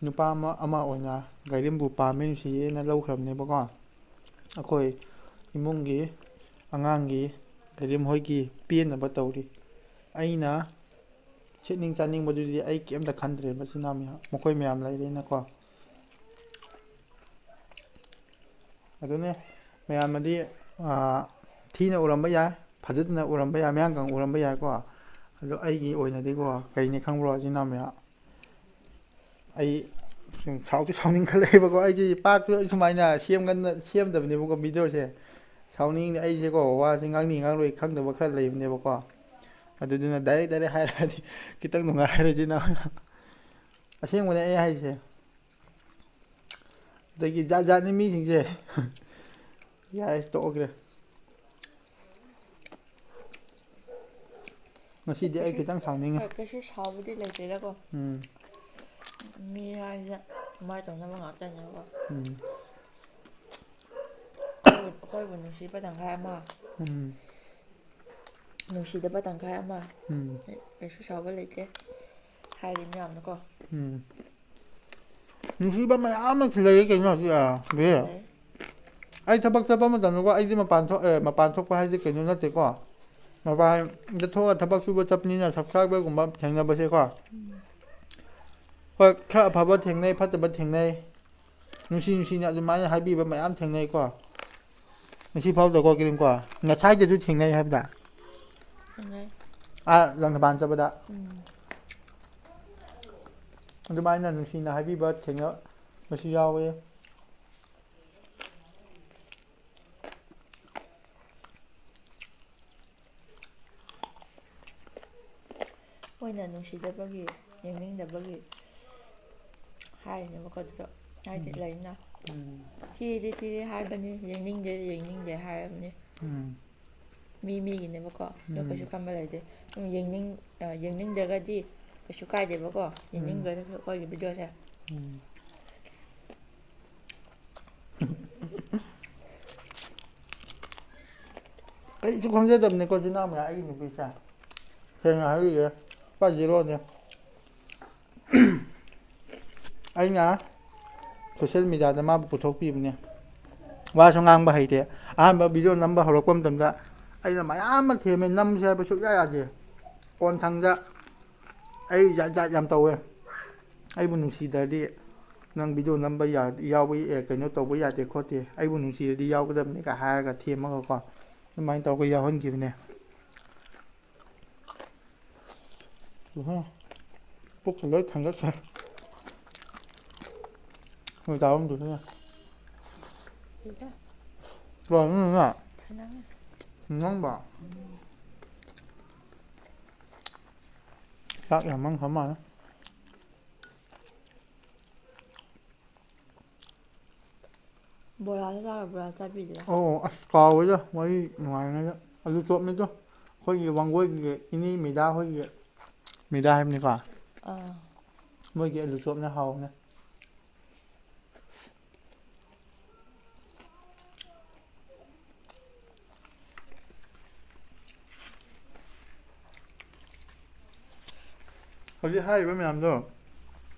ꯅꯨꯄꯥ ꯑꯃ, ꯑꯃ ꯑꯣꯏꯅ ꯒꯥꯔꯤ ꯑꯃꯕꯨ ꯄꯥꯝꯃꯦ, ꯅꯨꯡꯁꯤꯌꯦꯅ ꯂꯧꯈ꯭ꯔꯕꯅꯦꯕꯀꯣ꯫ ꯑꯩꯈꯣꯏ ꯏꯃꯨꯡꯒꯤ, ꯑꯉꯥꯡꯒꯤ, ꯒꯥꯔꯤ ꯃꯈꯣꯏꯒꯤ ꯄꯦꯟꯅꯕ ꯇꯧꯔꯤ꯫ ꯑꯩꯅ ꯁꯦꯠꯅꯤꯡ ꯆꯥꯅꯤꯡꯕꯗꯨꯗꯤ ꯑꯩ ꯀꯩꯝꯇ ꯈꯟꯗ꯭ꯔꯦ, ꯃꯆꯤꯟ ꯃꯅꯥꯎ ꯃꯌꯥꯝ, ꯃꯈꯣꯏ ꯃꯌꯥꯝ ꯂꯩꯔꯦꯅꯀꯣ꯫ ꯑꯗꯨꯅꯦ, ꯃꯌꯥꯝꯅꯗꯤ, ꯑꯥ, ꯊꯤꯅ ꯎꯔꯝꯕ ꯌꯥꯏ, ꯐꯖꯗꯅ ꯎꯔꯝꯕ ꯌꯥꯏ, ꯃꯌꯥꯡ ꯀꯪꯅ ꯎꯔꯝꯕ ꯌꯥꯏꯀꯣ꯫ ꯑꯗꯣ ꯑꯩꯒꯤ ꯑꯣꯏꯅꯗꯤꯀꯣ, ꯀꯩꯅꯤ ꯈꯪꯕ꯭ꯔꯣ, ꯏꯆꯤꯟ ꯏꯅꯥꯎ ꯃꯌꯥꯝ? ꯑꯩ ꯁꯨꯝ ꯁꯥꯎꯗꯤ ꯁꯥꯎꯅꯤꯡꯈꯠꯂꯛꯑꯦꯕꯀꯣ꯫ ꯑꯩꯁꯦ ꯄꯥꯛꯇ ꯁꯨꯃꯥꯏꯅ ꯁꯦꯝꯒꯟ-, ꯁꯦꯝꯗꯕꯅꯦꯕꯀꯣ videoꯁꯦ꯫ ꯁꯥꯎꯅꯤꯡ-, ꯑꯩꯁꯦꯀꯣ, ꯋꯥꯁꯦ ꯉꯥꯡꯅꯤꯡ ꯉꯥꯡꯂꯣꯏ ꯈꯪꯗꯕ ꯈꯔ ꯂꯩꯕꯅꯦꯕꯀꯣ꯫ ꯑꯗꯨꯗꯨꯅ direct direct ꯍꯥꯏꯔꯛꯑꯗꯤ ꯈꯤꯇꯪ ꯅꯨꯡꯉꯥꯏꯔꯣꯏ, ꯏꯆꯤꯟ ꯏꯅꯥꯎ ꯃꯌꯥꯝ꯫ ꯑꯁꯦꯡꯕꯅꯦ ꯑꯩ ꯍꯥꯏꯁꯦ꯫ ꯑꯗꯒꯤ ꯖꯥꯠ ꯖꯥꯠꯅꯤ ꯃꯤꯁꯤꯡꯁꯦ꯫ ꯌꯥꯔꯦ, ꯇꯣꯛꯑꯒꯦ꯫ ꯉꯁꯤꯗꯤ ꯑꯩ ꯀꯩꯁꯨ, ꯈꯤꯇꯪ ꯁꯥꯎꯅꯤꯡꯉꯦ꯫ ꯍꯣꯏ, ꯀꯩꯁꯨ ꯁꯥꯎꯕꯗꯤ ꯂꯩꯇꯦꯗꯀꯣ꯫ ꯎꯝ꯫ ꯃꯤ ꯍꯥꯏꯁꯦ ꯑꯗꯨꯃꯥꯏꯅ ꯇꯧꯅꯕ ꯉꯥꯛꯇꯅꯦꯕꯀꯣ꯫ ꯎꯝ꯫ ꯑꯩꯈꯣꯏꯕꯨ, ꯑꯩꯈꯣꯏꯕꯨ ꯅꯨꯡꯁꯤꯕ ꯇꯪꯈꯥꯏ ꯑꯃ, ꯎꯝ꯫ ꯅꯨꯡꯁꯤꯗꯕ ꯇꯪꯈꯥꯏ ꯑꯃ꯫ ꯎꯝ꯫ ꯀꯩꯁꯨ ꯁꯥꯎꯕ ꯂꯩꯇꯦ ꯍꯥꯏꯔꯤ ꯃꯌꯥꯝꯅꯀꯣ꯫ ꯎꯝ꯫ ꯅꯨꯡꯁꯤꯕ ꯃꯌꯥꯝ ꯑꯃꯁꯨ ꯂꯩꯌꯦ ꯀꯩꯅꯣ ꯍꯧꯖꯤꯛ, ꯑꯥ, ꯕꯤ꯫ ꯂꯩ꯫ ꯑꯩ ꯊꯕꯛ ꯆꯠꯄ ꯃꯇꯝꯗꯀꯣ, ꯑꯩꯗꯤ ꯃꯄꯥꯟ ꯊꯣꯛ-, ꯑꯦ, ꯃꯄꯥꯟ ꯊꯣꯛꯄ ꯍꯥꯏꯁꯦ ꯀꯩꯅꯣ ꯅꯠꯇꯦꯀꯣ꯫ ꯃꯄꯥꯟꯗ ꯊꯣꯛꯑꯒ ꯊꯕꯛ ꯁꯨꯕ ꯆꯠꯄꯅꯤꯅ subscriberꯒꯨꯝꯕ ꯊꯦꯡꯅꯕꯁꯦꯀꯣ꯫ ꯎꯝ꯫ ꯍꯣꯏ, ꯈꯔ ꯑꯐꯕ ꯊꯦꯡꯅꯩ, ꯐꯠꯇꯕ ꯊꯦꯡꯅꯩ꯫ ꯅꯨꯡꯁꯤ ꯅꯨꯡꯁꯤꯅ ꯑꯗꯨꯃꯥꯏꯅ ꯍꯥꯏꯕꯤꯕ ꯃꯌꯥꯝ ꯊꯦꯡꯅꯩꯀꯣ꯫ ꯉꯁꯤ ꯐꯥꯎꯗꯀꯣ, ꯀꯔꯤꯝꯀꯣ꯫ ꯉꯁꯥꯏꯗꯁꯨ ꯊꯦꯡꯅꯩ ꯍꯥꯏꯕꯗ꯫ ꯊꯦꯡꯅꯩ꯫ ꯑꯥ, ꯂꯪꯊꯕꯥꯜ ꯆꯠꯄꯗ꯫ ꯎꯝ꯫ ꯑꯗꯨꯃꯥꯏꯅ ꯅꯨꯡꯁꯤꯅ ꯍꯥꯏꯕꯤꯕ ꯊꯦꯡꯅꯕꯁꯨ ꯌꯥꯎꯋꯦ꯫ ꯑꯩꯈꯣꯏꯅ ꯅꯨꯡꯁꯤꯗꯕꯒꯤ, ꯌꯦꯡꯅꯤꯡꯗꯕꯒꯤ ꯍꯥꯏꯔꯤꯅꯦꯕꯀꯣ꯫ ꯑꯗꯨꯗꯣ ꯍꯥꯏꯗꯤ ꯎꯝ꯫ ꯂꯩꯅ, ꯎꯝ꯫ "ꯊꯤꯔꯗꯤ ꯊꯤꯔꯦ" ꯍꯥꯏꯕꯅꯤ, "ꯌꯦꯡꯅꯤꯡꯗꯦ, ꯌꯦꯡꯅꯤꯡꯗꯦ" ꯍꯥꯏꯔꯕꯅꯤ꯫ ꯎꯝ꯫ ꯃꯤ ꯃꯤꯒꯤꯅꯦꯕꯀꯣ꯫ ꯑꯗꯣ ꯎꯝ꯫ ꯀꯩꯁꯨ ꯈꯟꯕ ꯂꯩꯇꯦ꯫ ꯑꯗꯨꯝ ꯌꯦꯡꯅꯤꯡ-, ꯑ, ꯌꯦꯡꯅꯤꯡꯗ꯭ꯔꯒꯗꯤ ꯀꯩꯁꯨ ꯀꯥꯏꯗꯦꯕꯀꯣ꯫ ꯎꯝ꯫ ꯌꯦꯡꯅꯤꯡꯗ꯭ꯔꯒꯁꯨ ꯑꯩꯈꯣꯏꯒꯤ ꯚꯤꯗꯤꯑꯣꯁꯦ꯫ ꯎꯝ꯫ ꯑꯩꯁꯨ ꯈꯪꯖꯗꯕꯅꯤꯀꯣ, ꯆꯤꯟ ꯏꯅꯥꯎ ꯃꯌꯥꯝ, ꯑꯩꯒꯤ ꯅꯨꯄꯤꯁꯦ꯫ ꯁꯦꯡꯅ ꯍꯥꯏꯕꯤꯒꯦ, ꯄꯨꯔꯥ ꯖꯤꯔꯣꯅꯦ꯫ ꯑꯩꯅ ꯁꯣꯁꯦꯜ ꯃꯦꯗꯤꯌꯥꯗ ꯃꯥꯕꯨ ꯄꯨꯊꯣꯛꯄꯤꯕꯅꯦ꯫ ꯋꯥꯁꯨ ꯉꯥꯡꯕ ꯍꯩꯇꯦ꯫ ꯑꯍꯥꯟꯕ ꯚꯤꯗꯤꯑꯣ ꯅꯝꯕ ꯍꯧꯔꯛꯄ ꯃꯇꯝꯗ ꯑꯩꯅ ꯃꯌꯥꯝ ꯑꯃ ꯊꯦꯝꯃꯦ, ꯅꯝꯁꯦ ꯍꯥꯏꯕ ꯁꯨꯛꯌꯥ ꯌꯥꯗꯦ꯫ ꯀꯣꯟꯊꯪꯗ ꯑꯩ ꯖꯥꯠ ꯖꯥꯠ ꯌꯥꯝ ꯇꯧꯋꯦ꯫ "ꯑꯩꯕꯨ ꯅꯨꯡꯁꯤꯗ꯭ꯔꯗꯤ ꯅꯪ ꯚꯤꯗꯤꯑꯣ ꯅꯝꯕ ꯌꯥ-, ꯌꯥꯎꯕ, ꯑꯦ, ꯀꯩꯅꯣ ꯇꯧꯕ ꯌꯥꯗꯦ ꯈꯣꯠꯇꯦ, ꯑꯩꯕꯨ ꯅꯨꯡꯁꯤꯔꯗꯤ ꯌꯥꯎꯒꯗꯕꯅꯤꯒ" ꯍꯥꯏꯔꯒ ꯊꯦꯝꯃꯒꯀꯣ, ꯑꯗꯨꯃꯥꯏꯅ ꯇꯧꯔꯒ ꯌꯥꯎꯍꯟꯈꯤꯕꯅꯦ꯫ ꯎꯝ꯫ ꯄꯨꯛꯀ ꯂꯣꯏ ꯊꯥꯡꯒꯠꯈ꯭ꯔꯦ꯫ ꯍꯣꯏ, ꯆꯥꯔꯝꯗꯣꯏꯅꯦ꯫ ꯄꯤꯖ꯫ ꯂꯣꯏꯔꯦ, ꯅꯪꯅ? ꯐꯅꯌꯥꯝ꯫ ꯅꯪꯕ? ꯎꯝ꯫ ꯆꯥꯛ ꯌꯥꯝ ꯃꯟꯈ꯭ꯔ ꯃꯥꯜꯂꯦ꯫ ꯕꯣꯔꯥꯗꯣ ꯆꯥꯔꯕ꯭ꯔꯥ? ꯆꯥꯕꯤꯗ꯭ꯔꯥ? ꯑꯣ, ꯑꯁ, ꯀꯥꯎꯋꯦꯗ, ꯋꯥꯔꯤ ꯅꯨꯡꯉꯥꯏꯔꯤꯉꯩꯗ꯫ ꯑꯂꯨ ꯆꯣꯞꯅꯤꯗꯣ, ꯑꯩꯈꯣꯏꯒꯤ ꯋꯥꯡꯒꯣꯏꯒꯤ ꯏꯅꯦ ꯃꯦꯗꯥ ꯍꯣꯏꯒꯤ, ꯃꯦꯗꯥ ꯍꯥꯏꯕꯅꯤꯀꯣ? ꯑꯥ꯫ ꯃꯣꯏꯒꯤ ꯑꯂꯨ ꯆꯣꯞꯅ ꯍꯥꯎꯕꯅꯦ꯫ ꯍꯧꯖꯤꯛ ꯍꯥꯏꯔꯤꯕ ꯃꯌꯥꯝꯗꯣ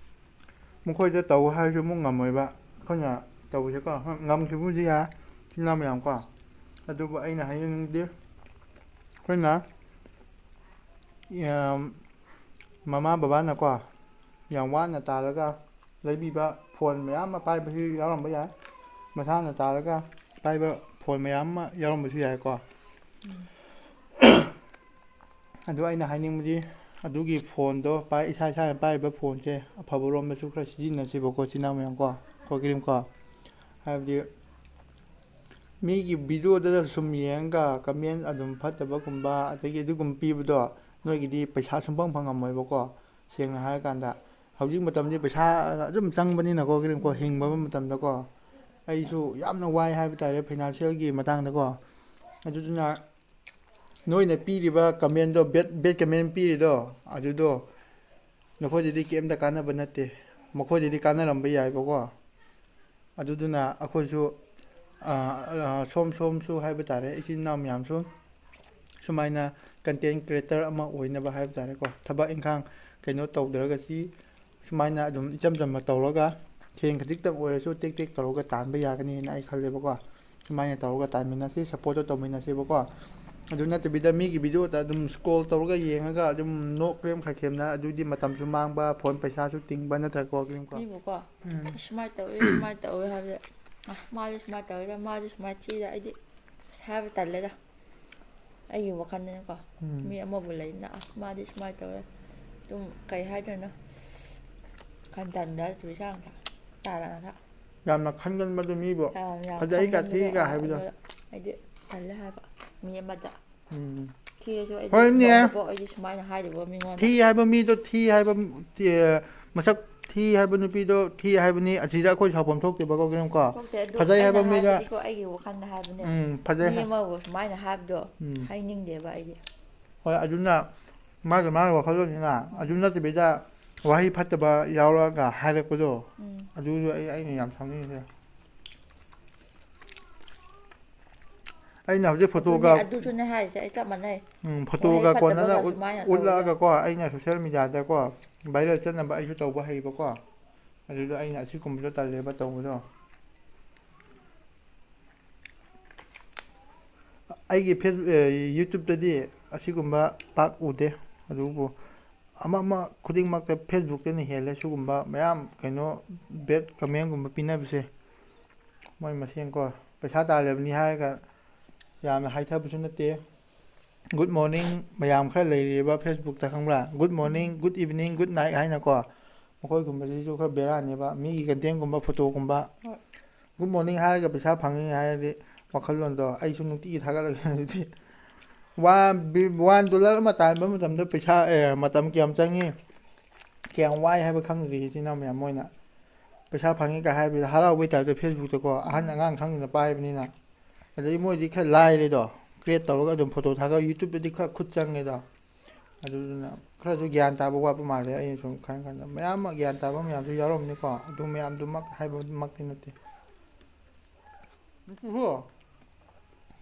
ꯃꯈꯣꯏꯗ ꯇꯧ ꯍꯥꯏꯔꯁꯨ ꯑꯃꯨꯛ ꯉꯝꯃꯣꯏꯕ꯫ ꯑꯩꯈꯣꯏꯅ ꯇꯧꯕꯁꯦꯀꯣ, ꯍꯣꯏ, ꯉꯝꯈꯤꯕꯕꯨꯗꯤ ꯌꯥꯏ, ꯏꯆꯤꯟ ꯏꯅꯥꯎ ꯃꯌꯥꯝꯀꯣ, ꯑꯗꯨꯕꯨ ꯑꯩꯅ ꯍꯥꯏꯖꯅꯤꯡꯕꯗꯤ, ꯑꯩꯈꯣꯏꯅ, ꯌꯥꯝ, ꯃꯃꯥ ꯕꯕꯥꯅꯀꯣ, ꯌꯥꯝ ꯋꯥꯅ ꯇꯥꯜꯂꯒ ꯂꯩꯕꯤꯕ ꯐꯣꯟ ꯃꯌꯥꯝ ꯑꯃ ꯄꯥꯏꯕꯁꯨ ꯌꯥꯎꯔꯝꯕ ꯌꯥꯏ꯫ ꯃꯁꯥꯅ ꯇꯥꯜꯂꯒ ꯄꯥꯏꯕ ꯐꯣꯟ ꯃꯌꯥꯝ ꯑꯃ ꯌꯥꯎꯔꯝꯕꯁꯨ ꯌꯥꯏꯀꯣ꯫ ꯎꯝ꯫ ꯑꯗꯨ ꯑꯩꯅ ꯍꯥꯏꯅꯤꯡꯕꯗꯤ, ꯑꯗꯨꯒꯤ ꯐꯣꯟꯗꯣ ꯄꯥꯏ-, ꯏꯁꯥ ꯏꯁꯥꯅ ꯄꯥꯏꯔꯤꯕ ꯐꯣꯟꯁꯦ ꯑꯐꯕꯔꯣꯝꯗꯁꯨ ꯈꯔ ꯁꯤꯖꯤꯟꯅꯁꯤꯕꯀꯣ, ꯏꯆꯤꯟ ꯏꯅꯥꯎ ꯃꯌꯥꯝꯀꯣ, ꯀꯣ ꯀꯔꯤꯝꯀꯣ꯫ ꯍꯥꯏꯕꯗꯤ, ꯃꯤꯒꯤ ꯚꯤꯗꯤꯑꯣꯗ ꯁꯨꯝ ꯌꯦꯡꯉꯒ ꯀꯃꯦꯟ ꯑꯗꯨꯝ ꯐꯠꯇꯕꯒꯨꯝꯕ, ꯑꯗꯒꯤ ꯑꯗꯨꯒꯨꯝꯕ ꯄꯤꯕꯗꯣ, ꯅꯣꯏꯒꯤꯗꯤ ꯄꯩꯁꯥ ꯁꯨꯡꯐꯪ ꯐꯪꯉꯝꯃꯣꯏꯕꯀꯣ꯫ ꯁꯦꯡꯅ ꯍꯥꯏꯔꯀꯥꯟꯗ ꯍꯧꯖꯤꯛ ꯃꯇꯝꯁꯦ ꯄꯩꯁꯥ ꯑꯗꯨꯝ ꯆꯪꯕꯅꯤꯅꯀꯣ, ꯀꯔꯤꯝꯀꯣ, ꯎꯝ꯫ ꯍꯤꯡꯕ ꯃꯇꯝꯗꯀꯣ꯫ ꯑꯩꯁꯨ ꯌꯥꯝꯅ ꯋꯥꯏ ꯍꯥꯏꯕ ꯇꯥꯔꯦ ꯐꯥꯏꯅꯥꯟꯁꯤꯌꯦꯜꯒꯤ ꯃꯇꯥꯡꯗꯀꯣ꯫ ꯑꯗꯨꯗꯨꯅ ꯅꯣꯏꯅ ꯄꯤꯔꯤꯕ ꯀꯃꯦꯟꯗꯣ, ꯕꯦꯠ, ꯕꯦꯠ ꯀꯃꯦꯟ ꯄꯤꯔꯤꯗꯣ, ꯑꯗꯨꯗꯣ ꯅꯈꯣꯏꯗꯗꯤ ꯀꯩꯝꯇ ꯀꯥꯟꯅꯕ ꯅꯠꯇꯦ, ꯃꯈꯣꯏꯗꯗꯤ ꯀꯥꯟꯅꯔꯝꯕ ꯌꯥꯏꯕꯀꯣ꯫ ꯑꯗꯨꯗꯨꯅ ꯑꯩꯈꯣꯏꯁꯨ, ꯑ, ꯑ, ꯁꯣꯝ ꯁꯣꯝꯁꯨ ꯍꯥꯏꯕ ꯇꯥꯔꯦ, ꯏꯆꯤꯟ ꯏꯅꯥꯎ ꯃꯌꯥꯝꯁꯨ ꯁꯨꯃꯥꯏꯅ ꯀꯟꯇꯦꯟ ꯀ꯭ꯔꯤꯌꯦꯇꯔ ꯑꯃ ꯑꯣꯏꯅꯕ ꯍꯥꯏꯕ ꯇꯥꯔꯦꯀꯣ, ꯊꯕꯛ ꯏꯪꯈꯥꯡ ꯀꯩꯅꯣ ꯇꯧꯗ꯭ꯔꯒꯗꯤ ꯁꯨꯃꯥꯏꯅ ꯑꯗꯨꯝ ꯏꯆꯝ ꯆꯝꯅ ꯇꯧꯔꯒ ꯁꯦꯟ ꯈꯖꯤꯛꯇꯪ ꯑꯣꯏꯔꯁꯨ ꯇꯦꯛ ꯇꯦꯛ ꯇꯧꯔꯒ ꯇꯥꯟꯕ ꯌꯥꯒꯅꯤꯅ ꯑꯩ ꯈꯜꯂꯦꯕꯀꯣ꯫ ꯁꯨꯃꯥꯏꯅ ꯇꯧꯔꯒ ꯇꯥꯟꯃꯤꯟꯅꯁꯤ, ꯁꯞꯄꯣꯔꯠꯇꯣ ꯇꯧꯃꯤꯟꯅꯁꯦꯕꯀꯣ꯫ ꯑꯗꯨ ꯅꯠꯇꯕꯤꯗ ꯃꯤꯒꯤ ꯚꯤꯗꯤꯑꯣꯗ ꯑꯗꯨꯝ ꯁ꯭ꯀ꯭ꯔꯣꯜ ꯇꯧꯔꯒ ꯌꯦꯡꯉꯒ ꯑꯗꯨꯝ ꯅꯣꯛ ꯀ꯭ꯔꯦꯝ ꯈꯥꯏꯈꯦꯝꯅ ꯑꯗꯨꯗꯤ ꯃꯇꯝꯁꯨ ꯃꯥꯡꯕ, ꯐꯣꯟ ꯄꯩꯁꯥꯁꯨ ꯇꯤꯡꯕ ꯅꯠꯇ꯭ꯔꯀꯣ, ꯀ꯭ꯔꯤꯝꯀꯣ? ꯃꯤꯕꯨꯀꯣ, ꯎꯝ꯫ "ꯑꯁ, ꯁꯨꯃꯥꯏꯅ ꯇꯧꯋꯤ, ꯁꯨꯃꯥꯏꯅ ꯇꯧꯋꯤ" ꯍꯥꯏꯕꯗ, "ꯑ, ꯃꯥꯗꯤ ꯁꯨꯃꯥꯏꯅ ꯇꯧꯋꯤꯗ, ꯃꯥꯗꯤ ꯁꯨꯃꯥꯏꯅ ꯊꯤꯗ", ꯑꯩꯗꯤ ꯑꯁ ꯍꯥꯏꯕ ꯇꯜꯂꯦꯗ꯫ ꯑꯩꯒꯤ ꯋꯥꯈꯜꯗꯅꯀꯣ, ꯎꯝ꯫ ꯃꯤ ꯑꯃꯕꯨ ꯂꯩꯅ, "ꯑꯁ, ꯃꯥꯗꯤ ꯁꯨꯃꯥꯏꯅ ꯇꯧꯋꯦ", ꯑꯗꯨꯝ ꯀꯩ ꯍꯥꯏꯗꯣꯏꯅꯣ? ꯈꯟꯊꯟꯗ ꯇꯨꯏꯁꯥꯡ ꯊꯥ, ꯇꯥꯔꯛꯑꯒ꯫ ꯌꯥꯝꯅ ꯈꯟꯒꯟꯕꯗꯣ ꯃꯤꯕꯨ ꯑꯥ, ꯌꯥꯝ ꯐꯖꯩꯒ ꯈꯟꯒꯟꯕꯗꯣ, ꯊꯤꯒ ꯑꯥ, ꯍꯥꯏꯕꯗꯣ꯫ ꯑꯗꯣ ꯑꯩꯗꯤ ꯇꯜꯂꯦ ꯍꯥꯏꯕ ꯃꯤ ꯑꯃꯗ꯫ ꯎꯝ꯫ ꯊꯤꯔꯁꯨ ꯑꯩꯗꯤ ꯍꯣꯏꯅꯦ꯫ ꯅꯣꯡꯃꯐꯥꯎ ꯑꯩꯗꯤ ꯁꯨꯃꯥꯏꯅ ꯍꯥꯏꯗꯦꯕ ꯃꯤꯉꯣꯟꯗ꯫ ꯊꯤ ꯍꯥꯏꯕ ꯃꯤꯗꯣ ꯊꯤ ꯍꯥꯏꯕ, ꯊꯤ-, ꯃꯁꯛ ꯊꯤ ꯍꯥꯏꯕ ꯅꯨꯄꯤꯗꯣ ꯊꯤ ꯍꯥꯏꯕꯅꯤ, ꯑꯁꯤꯗ ꯑꯩꯈꯣꯏ ꯁꯥꯎꯐꯝ ꯊꯣꯛꯇꯦꯕꯀꯣ, ꯀꯩꯅꯣꯀꯣ꯫ ꯊꯣꯛꯇꯦ, ꯑꯗꯨ ꯐꯖꯩ ꯑꯩꯅ ꯍꯥꯏꯕ ꯃꯤꯗ ꯍꯥꯏꯕꯗꯤꯀꯣ, ꯑꯩꯒꯤ ꯋꯥꯈꯜꯗ ꯍꯥꯏꯕꯅꯦ꯫ ꯎꯝ, ꯐꯖꯩ ꯃꯤ ꯍꯥꯏ-, ꯑꯃꯕꯨ ꯁꯨꯃꯥꯏꯅ ꯍꯥꯏꯕꯗꯣ ꯎꯝ꯫ ꯍꯥꯏꯅꯤꯡꯗꯦꯕ ꯑꯩꯗꯤ꯫ ꯍꯣꯏ, ꯑꯗꯨꯅ ꯃꯥꯒꯤ, ꯃꯥꯒꯤ ꯋꯥꯈꯜꯂꯣꯟꯅꯤꯅ, ꯎꯝ꯫ ꯑꯗꯨ ꯅꯠꯇꯕꯤꯗ ꯋꯥꯍꯩ ꯐꯠꯇꯕ ꯌꯥꯎꯔꯛꯑꯒ ꯍꯥꯏꯔꯛꯄꯗꯣ, ꯎꯝ꯫ ꯑꯗꯨꯗꯣ ꯑꯩ, ꯑꯩꯅ ꯌꯥꯝ ꯁꯥꯎꯅꯤꯡꯉꯤꯁꯦ꯫ ꯑꯩꯅ ꯍꯧꯖꯤꯛ ꯑꯗꯨꯅꯦ, ꯐꯣꯇꯣꯒ, ꯑꯗꯨꯁꯨꯅꯦ ꯍꯥꯏꯁꯦ, ꯑꯩ ꯆꯞ ꯃꯥꯟꯅꯩ꯫ ꯎꯝ, ꯐꯣꯇꯣꯒ ꯋꯥꯍꯩ ꯀꯣꯟꯅꯅ ꯐꯠꯇꯕꯒ ꯎꯠ-, ꯁꯨꯃꯥꯏꯅ ꯎꯠꯂꯛꯑꯒ ꯇꯧꯕꯗꯣ꯫ ꯀꯣ, ꯑꯩꯅ ꯁꯣꯁꯦꯜ ꯃꯦꯗꯤꯌꯥꯗꯀꯣ ꯚꯥꯏꯔꯦꯜ ꯆꯠꯅꯕ ꯑꯩꯁꯨ ꯇꯧꯕ ꯍꯩꯕꯀꯣ, ꯑꯗꯨꯗ ꯑꯩꯅ ꯑꯁꯤꯒꯨꯝꯕꯗꯣ ꯇꯜꯂꯦꯕ ꯇꯧꯕꯗꯣ꯫ ꯑꯩꯒꯤ ꯐꯦꯁ-, ꯑꯦ, ꯌꯨꯇ꯭ꯌꯨꯕꯇꯗꯤ ꯑꯁꯤꯒꯨꯝꯕ ꯄꯥꯛ ꯎꯗꯦ, ꯑꯗꯨꯕꯨ ꯑꯃ ꯑꯃ ꯈꯨꯗꯤꯡꯃꯛꯇ ꯐꯦꯁꯕꯨꯛꯇꯅ ꯍꯦꯜꯂꯦ ꯁꯤꯒꯨꯝꯕ ꯃꯌꯥꯝ ꯀꯩꯅꯣ ꯕꯦꯠ ꯀꯃꯦꯟꯒꯨꯝꯕ ꯄꯤꯅꯕꯁꯦ꯫ ꯃꯣꯏ ꯃꯁꯦꯟꯀꯣ ꯄꯩꯁꯥ ꯇꯥꯜꯂꯕꯅꯤ ꯍꯥꯏꯔꯒ ꯌꯥꯝꯅ ꯍꯥꯏꯊꯕꯁꯨ ꯅꯠꯇꯦ꯫ ꯒꯨꯗ ꯃꯣꯔꯅꯤꯡ ꯃꯌꯥꯝ ꯈꯔ ꯂꯩꯔꯤꯕ ꯐꯦꯁꯕꯨꯛꯇ, ꯈꯪꯕ꯭ꯔꯥ? ꯒꯨꯗ ꯃꯣꯔꯅꯤꯡ, ꯎꯝ꯫ ꯒꯨꯗ ꯏꯚꯤꯅꯤꯡ, ꯒꯨꯗ ꯅꯥꯏꯠ ꯍꯥꯏꯅꯀꯣ꯫ ꯃꯈꯣꯏꯒꯨꯝꯕꯁꯤꯁꯨ ꯈꯔ ꯕꯦꯔꯥꯅꯦꯕ꯫ ꯃꯤꯒꯤ ꯀꯟꯇꯦꯟꯒꯨꯝꯕ, ꯐꯣꯇꯣꯒꯨꯝꯕ꯫ ꯍꯣꯏ꯫ ꯒꯨꯗ ꯃꯣꯔꯅꯤꯡ ꯍꯥꯏꯔꯒ ꯄꯩꯁꯥ ꯐꯪꯉꯤ ꯍꯥꯏꯔꯗꯤ ꯋꯥꯈꯜꯂꯣꯟꯗꯣ ꯑꯩꯁꯨ ꯅꯨꯡꯇꯤꯒꯤ ꯊꯥꯒꯠꯂꯒꯦ ꯑꯗꯨꯗꯤ꯫ ꯋꯥꯟ ꯕꯤ-, ꯋꯥꯟ ꯗꯣꯂꯔ ꯑꯃ ꯇꯥꯟꯕ ꯃꯇꯝꯗ ꯄꯩꯁꯥ, ꯑꯦ, ꯃꯇꯝ ꯀꯌꯥꯝ ꯆꯪꯉꯤ, ꯀꯌꯥꯝ ꯋꯥꯏ ꯍꯥꯏꯕ ꯈꯪꯗ꯭ꯔꯤ ꯏꯆꯤꯟ ꯏꯅꯥꯎ ꯃꯌꯥꯝ꯫ ꯃꯣꯏꯅ ꯄꯩꯁꯥ ꯐꯪꯉꯤ ꯀꯥꯏ ꯍꯥꯏꯕꯗ ꯍꯔꯥꯎꯕꯩ ꯇꯥꯏꯞꯇ Facebook-ꯇꯀꯣ, ꯑꯍꯟ ꯑꯉꯥꯡ ꯈꯪꯗꯅ ꯄꯥꯏꯕꯅꯤꯅ꯫ ꯑꯗꯩ ꯃꯣꯏꯗꯤ ꯈꯔ ꯂꯥꯏꯔꯦꯗꯣ, create ꯇꯧꯔꯒ ꯑꯗꯨꯝ photo ꯊꯥꯒꯠ, YouTube-ꯇꯗꯤ ꯈꯔ ꯈꯨꯠ ꯆꯪꯉꯦꯗꯣ꯫ ꯑꯗꯨꯗꯨꯅ ꯈꯔꯁꯨ ꯒ꯭ꯌꯥꯟ ꯇꯥꯕ ꯋꯥꯠꯄ ꯃꯥꯜꯂꯦ, ꯑꯩꯅ ꯁꯨꯝ ꯈꯟ ꯀꯥꯟꯗ꯫ ꯃꯌꯥꯝ ꯑꯃ ꯒ꯭ꯌꯥꯟ ꯇꯥꯕ ꯃꯌꯥꯝꯁꯨ ꯌꯥꯎꯔꯝꯅꯤꯀꯣ, ꯑꯗꯨ ꯃꯌꯥꯝꯗꯨꯃꯛ ꯍꯥꯏꯕꯃꯛꯇꯤ ꯅꯠꯇꯦ꯫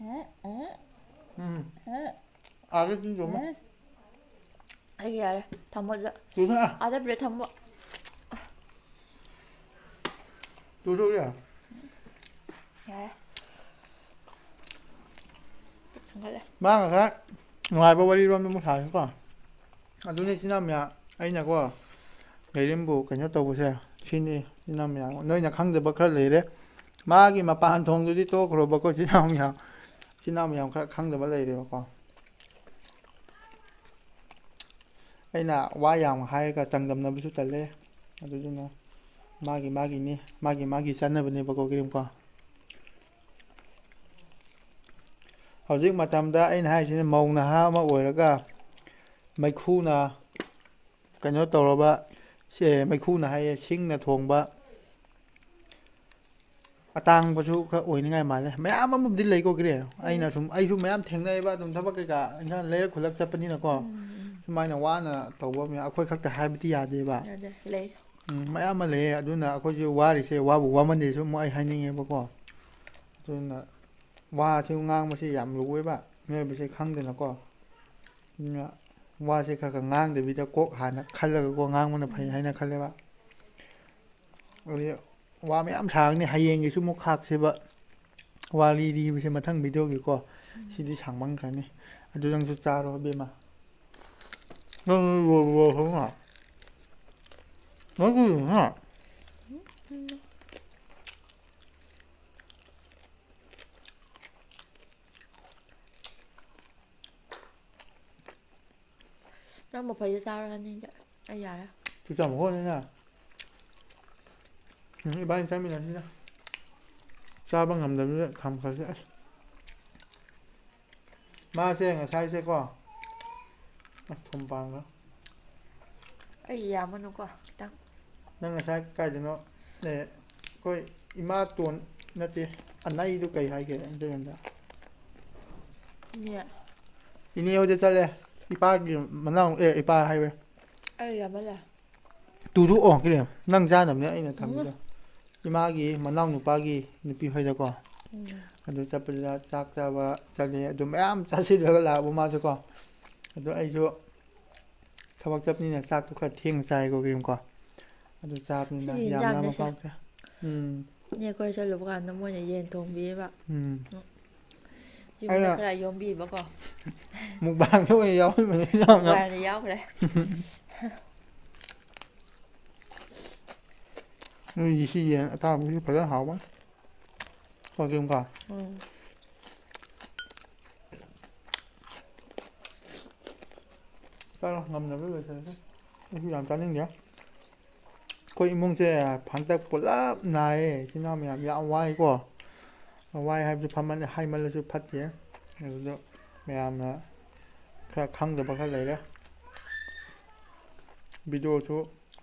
ꯎꯝ, ꯎꯝ꯫ ꯎꯝ꯫ ꯑꯥꯗ ꯇꯨꯝ ꯆꯣꯡꯉꯣ꯫ ꯎꯝ꯫ ꯑꯩ ꯌꯥꯔꯦ꯫ ꯊꯝꯃꯣ ꯑꯗꯨꯗ꯫ ꯇꯨ ꯊꯛꯑ꯫ ꯑꯥꯗ plate ꯊꯝꯃꯣ꯫ ꯇꯨ ꯊꯛꯎ ꯌꯥꯔꯦ꯫ ꯌꯥꯔꯦ꯫ ꯄꯨꯛ ꯊꯟꯒꯠꯂꯦ꯫ ꯃꯥ ꯉꯁꯥꯏ ꯅꯨꯡꯉꯥꯏꯕ ꯋꯥꯔꯤꯔꯣꯝꯗ ꯑꯃꯨꯛ ꯁꯥꯔꯦꯀꯣ꯫ ꯑꯗꯨꯅꯤ ꯏꯆꯤꯟ ꯏꯅꯥꯎ ꯃꯌꯥꯝ, ꯑꯩꯅꯀꯣ, ꯂꯩꯔꯤꯝꯕꯨ ꯀꯩꯅꯣ ꯇꯧꯕꯁꯦ, ꯁꯤꯅꯤ ꯏꯆꯤꯟ ꯏꯅꯥꯎ ꯃꯌꯥꯝ꯫ ꯅꯣꯏꯅ ꯈꯪꯗꯕ ꯈꯔ ꯂꯩꯔꯦ꯫ ꯃꯥꯒꯤ ꯃꯄꯥꯟ ꯊꯣꯡꯗꯨꯗꯤ ꯇꯣꯛꯈ꯭ꯔꯣꯕꯀꯣ, ꯏꯆꯤꯟ ꯏꯅꯥꯎ ꯃꯌꯥꯝ꯫ ꯏꯆꯤꯟ ꯏꯅꯥꯎ ꯃꯌꯥꯝ ꯈꯔ ꯈꯪꯗꯕ ꯂꯩꯔꯦꯕꯀꯣ꯫ ꯑꯩꯅ ꯋꯥ ꯌꯥꯝ ꯍꯥꯏꯔꯒ ꯆꯥꯡꯗꯝꯅꯕꯁꯨ ꯇꯜꯂꯦ꯫ ꯑꯗꯨꯗꯨꯅ ꯃꯥꯒꯤ ꯃꯥꯒꯤꯅꯤ, ꯃꯥꯒꯤ ꯃꯥꯒꯤ ꯆꯥꯟꯅꯕꯅꯦꯕꯀꯣ, ꯀꯔꯤꯝꯀꯣ꯫ ꯍꯧꯖꯤꯛ ꯃꯇꯝꯗ ꯑꯩꯅ ꯍꯥꯏꯔꯤꯁꯤꯅ ꯃꯧ ꯅꯍꯥ ꯑꯃ ꯑꯣꯏꯔꯒ ꯃꯩꯈꯨꯅ ꯀꯩꯅꯣ ꯇꯧꯔꯕ, ꯁꯦ, ꯃꯩꯈꯨꯅ ꯍꯥꯏꯌꯦ, ꯁꯤꯡꯅ ꯊꯣꯡꯕ ꯑꯇꯥꯡꯕꯁꯨ ꯈꯔ ꯑꯣꯏꯅꯤꯡꯉꯥꯏ ꯃꯥꯜꯂꯦ꯫ ꯃꯌꯥꯝ ꯑꯃꯕꯨꯗꯤ ꯂꯩꯀꯣ, ꯀꯔꯤ? ꯑꯩꯅ ꯁꯨꯝ, ꯑꯩꯁꯨ ꯃꯌꯥꯝ ꯊꯦꯡꯅꯩꯑꯕ, ꯑꯗꯨꯝ ꯊꯕꯛ ꯀꯩꯀꯥ ꯏꯟꯁꯥꯡ ꯂꯩꯔꯛ ꯈꯨꯜꯂꯛ ꯆꯠꯄꯅꯤꯅꯀꯣ꯫ ꯎꯝ, ꯎꯝ꯫ ꯁꯨꯃꯥꯏꯅ ꯋꯥꯅ ꯇꯧꯕ ꯃꯌꯥꯝ, ꯑꯩꯈꯣꯏ ꯈꯛꯇ ꯍꯥꯏꯕꯗꯤ ꯌꯥꯗꯦꯕ꯫ ꯌꯥꯗꯦ, ꯂꯩ꯫ ꯎꯝ, ꯃꯌꯥꯝ ꯑꯃ ꯂꯩꯌꯦ꯫ ꯑꯗꯨꯅ ꯑꯩꯈꯣꯏꯁꯨ ꯋꯥꯔꯤꯁꯦ, ꯋꯥꯕꯨ ꯋꯥꯃꯟꯗꯦꯁꯨ ꯑꯃꯨꯛ ꯑꯩ ꯍꯥꯏꯅꯤꯡꯉꯦꯕꯀꯣ꯫ ꯑꯗꯨꯅ ꯋꯥꯁꯤ ꯉꯥꯡꯕꯁꯤ ꯌꯥꯝ ꯂꯨꯏꯌꯦꯕ, ꯃꯤꯑꯣꯏꯕꯁꯦ ꯈꯪꯗꯅꯀꯣ꯫ ꯑꯗꯨꯅ ꯋꯥꯁꯦ ꯈꯔ ꯈꯔ ꯉꯥꯡꯗꯕꯤꯗ ꯀꯣꯛ ꯍꯥꯟꯅ ꯈꯜꯂꯒꯀꯣ ꯉꯥꯡꯕꯅ ꯐꯩ ꯍꯥꯏꯅ ꯈꯜꯂꯦꯕ꯫ ꯑꯗꯨꯗꯤ ꯋꯥ ꯃꯌꯥꯝ ꯁꯥꯡꯅꯤ, ꯍꯌꯦꯡꯒꯤꯁꯨ ꯑꯃꯨꯛ ꯈꯥꯛꯁꯦꯕ꯫ ꯋꯥꯔꯤ ꯂꯤꯕꯁꯦ ꯃꯊꯪ video-ꯒꯤꯀꯣ꯫ ꯁꯤꯗꯤ ꯁꯥꯡꯃꯟꯈ꯭ꯔꯅꯤ꯫ ꯑꯗꯨ ꯅꯪꯁꯨ ꯆꯥꯔꯣ, ꯏꯕꯦꯝꯃ꯫ ꯅꯪ ꯂꯣꯏꯕꯨ ꯂꯣꯏꯈ꯭ꯔꯕ ꯃꯥꯜꯂꯦ꯫ ꯅꯪ ꯀꯩꯅꯣ? ꯅꯪ ꯃꯐꯩꯗ ꯆꯥꯔꯣ, ꯆꯥꯅꯤꯡꯗꯦ꯫ ꯑꯩ ꯌꯥꯔꯦ꯫ ꯆꯨꯖꯥꯛ ꯃꯈꯣꯟꯅꯤꯅ꯫ ꯎꯝ, ꯏꯕꯥꯅꯤ ꯆꯥꯃꯤꯟꯅꯁꯤꯅ꯫ ꯆꯥꯕ ꯉꯝꯗꯕꯗꯨꯗ ꯊꯝꯈ꯭ꯔꯁꯤ꯫ ꯑꯁ꯫ ꯃꯥꯁꯦ ꯉꯁꯥꯏꯁꯦꯀꯣ, ꯑꯁ, ꯊꯨꯝ ꯄꯥꯟꯈ꯭ꯔꯦ꯫ ꯑꯩ ꯌꯥꯝꯃꯅꯨꯀꯣ, ꯈꯤꯇꯪ꯫ ꯅꯪ ꯉꯁꯥꯏ ꯀꯥꯏꯗꯅꯣ, ꯑꯦ, ꯑꯩꯈꯣꯏ ꯏꯃꯥꯇꯣꯟ ꯅꯠꯇꯦ, ꯑꯅꯩꯗꯨ ꯀꯩ ꯍꯥꯏꯒꯦ ꯑꯗꯨ ꯂꯣꯟꯗ? ꯏꯅꯦ꯫ ꯏꯅꯦ ꯍꯣꯏꯗ ꯆꯠꯂꯦ꯫ ꯏꯄꯥꯒꯤ ꯃꯅꯥꯎ, ꯑꯦ, ꯏꯄꯥ ꯍꯥꯏꯋꯦ꯫ ꯑꯩ ꯌꯥꯝꯃꯜꯂꯦ꯫ ꯇꯨꯗꯨ ꯑꯣ, ꯀꯔꯤ? ꯅꯪ ꯆꯥꯅꯕꯅꯦ ꯑꯩꯅ ꯊꯝꯃꯤꯗꯣ꯫ ꯎꯝ꯫ ꯏꯃꯥꯒꯤ ꯃꯅꯥꯎ ꯅꯨꯄꯥꯒꯤ ꯅꯨꯄꯤ ꯍꯣꯏꯗꯀꯣ꯫ ꯎꯝ꯫ ꯑꯗꯨ ꯆꯠꯄꯗꯨꯗ ꯆꯥꯛ ꯆꯥꯕ ꯆꯠꯂꯦ꯫ ꯑꯗꯨ ꯃꯌꯥꯝ ꯆꯥꯁꯤꯜꯂꯒ ꯂꯥꯛꯑꯕ ꯃꯥꯁꯨꯀꯣ꯫ ꯑꯗꯨ ꯑꯩꯁꯨ ꯊꯕꯛ ꯆꯠꯄꯅꯤꯅ ꯆꯥꯛꯇꯣ ꯈꯔ ꯊꯦꯡꯅ ꯆꯥꯏꯀꯣ, ꯀꯔꯤꯝꯀꯣ꯫ ꯑꯗꯨ ꯆꯥꯕꯅꯤꯅ ꯁꯤꯗꯤ ꯌꯥꯝ ꯂꯥꯝꯕ ꯏꯟꯖꯥꯡꯁꯦ ꯁꯦ-, ꯐꯥꯎꯗ꯭ꯔꯦ꯫ ꯎꯝ꯫ ꯏꯅꯦ ꯑꯩꯈꯣꯏ ꯆꯠꯂꯨꯕ ꯀꯥꯟꯗ ꯃꯣꯏꯅ ꯌꯦꯟ ꯊꯣꯡꯕꯤꯌꯦꯕ꯫ ꯎꯝ꯫ ꯌꯨꯝꯗ ꯑꯩꯅ ꯈꯔ ꯌꯣꯝꯕꯤꯕꯀꯣ꯫ ꯃꯨꯛꯕꯥꯡꯗ ꯑꯣꯏꯅ ꯌꯥꯎꯍꯟꯕꯅꯦ ꯏꯟꯖꯥꯡꯅ꯫ ꯃꯨꯛꯕꯥꯡꯗ ꯌꯥꯎꯈ꯭ꯔꯦ꯫ ꯅꯣꯏꯒꯤ ꯁꯤ ꯌꯦꯟ ꯑꯇꯥꯎꯕꯁꯤ ꯐꯖꯅ ꯍꯥꯎꯕ꯫ ꯍꯣꯏ, ꯀꯔꯤꯝꯀꯣ꯫ ꯎꯝ꯫ ꯆꯥꯔꯣ, ꯉꯝꯅꯕ ꯂꯣꯏꯁꯤꯜꯂꯁꯤ꯫ ꯑꯩꯁꯨ ꯌꯥꯝ ꯆꯥꯅꯤꯡꯗꯦ꯫ ꯑꯩꯈꯣꯏ ꯏꯃꯨꯡꯁꯦ ꯍꯟꯗꯛ ꯄꯨꯂꯞ ꯅꯥꯏꯌꯦ, ꯏꯆꯤꯟ ꯏꯅꯥꯎ ꯃꯌꯥꯝ ꯌꯥꯝ ꯋꯥꯏꯀꯣ꯫ ꯋꯥꯏ ꯍꯥꯏꯕꯁꯨ ꯐꯃꯜ-, ꯍꯥꯏꯃꯜꯂꯁꯨ ꯐꯠꯇꯦ꯫ ꯑꯗꯨꯗꯣ ꯃꯌꯥꯝꯅ ꯈꯔ ꯈꯪꯗꯕ ꯈꯔ ꯂꯩꯔꯦ꯫ ꯚꯤꯗꯤꯑꯣꯁꯨ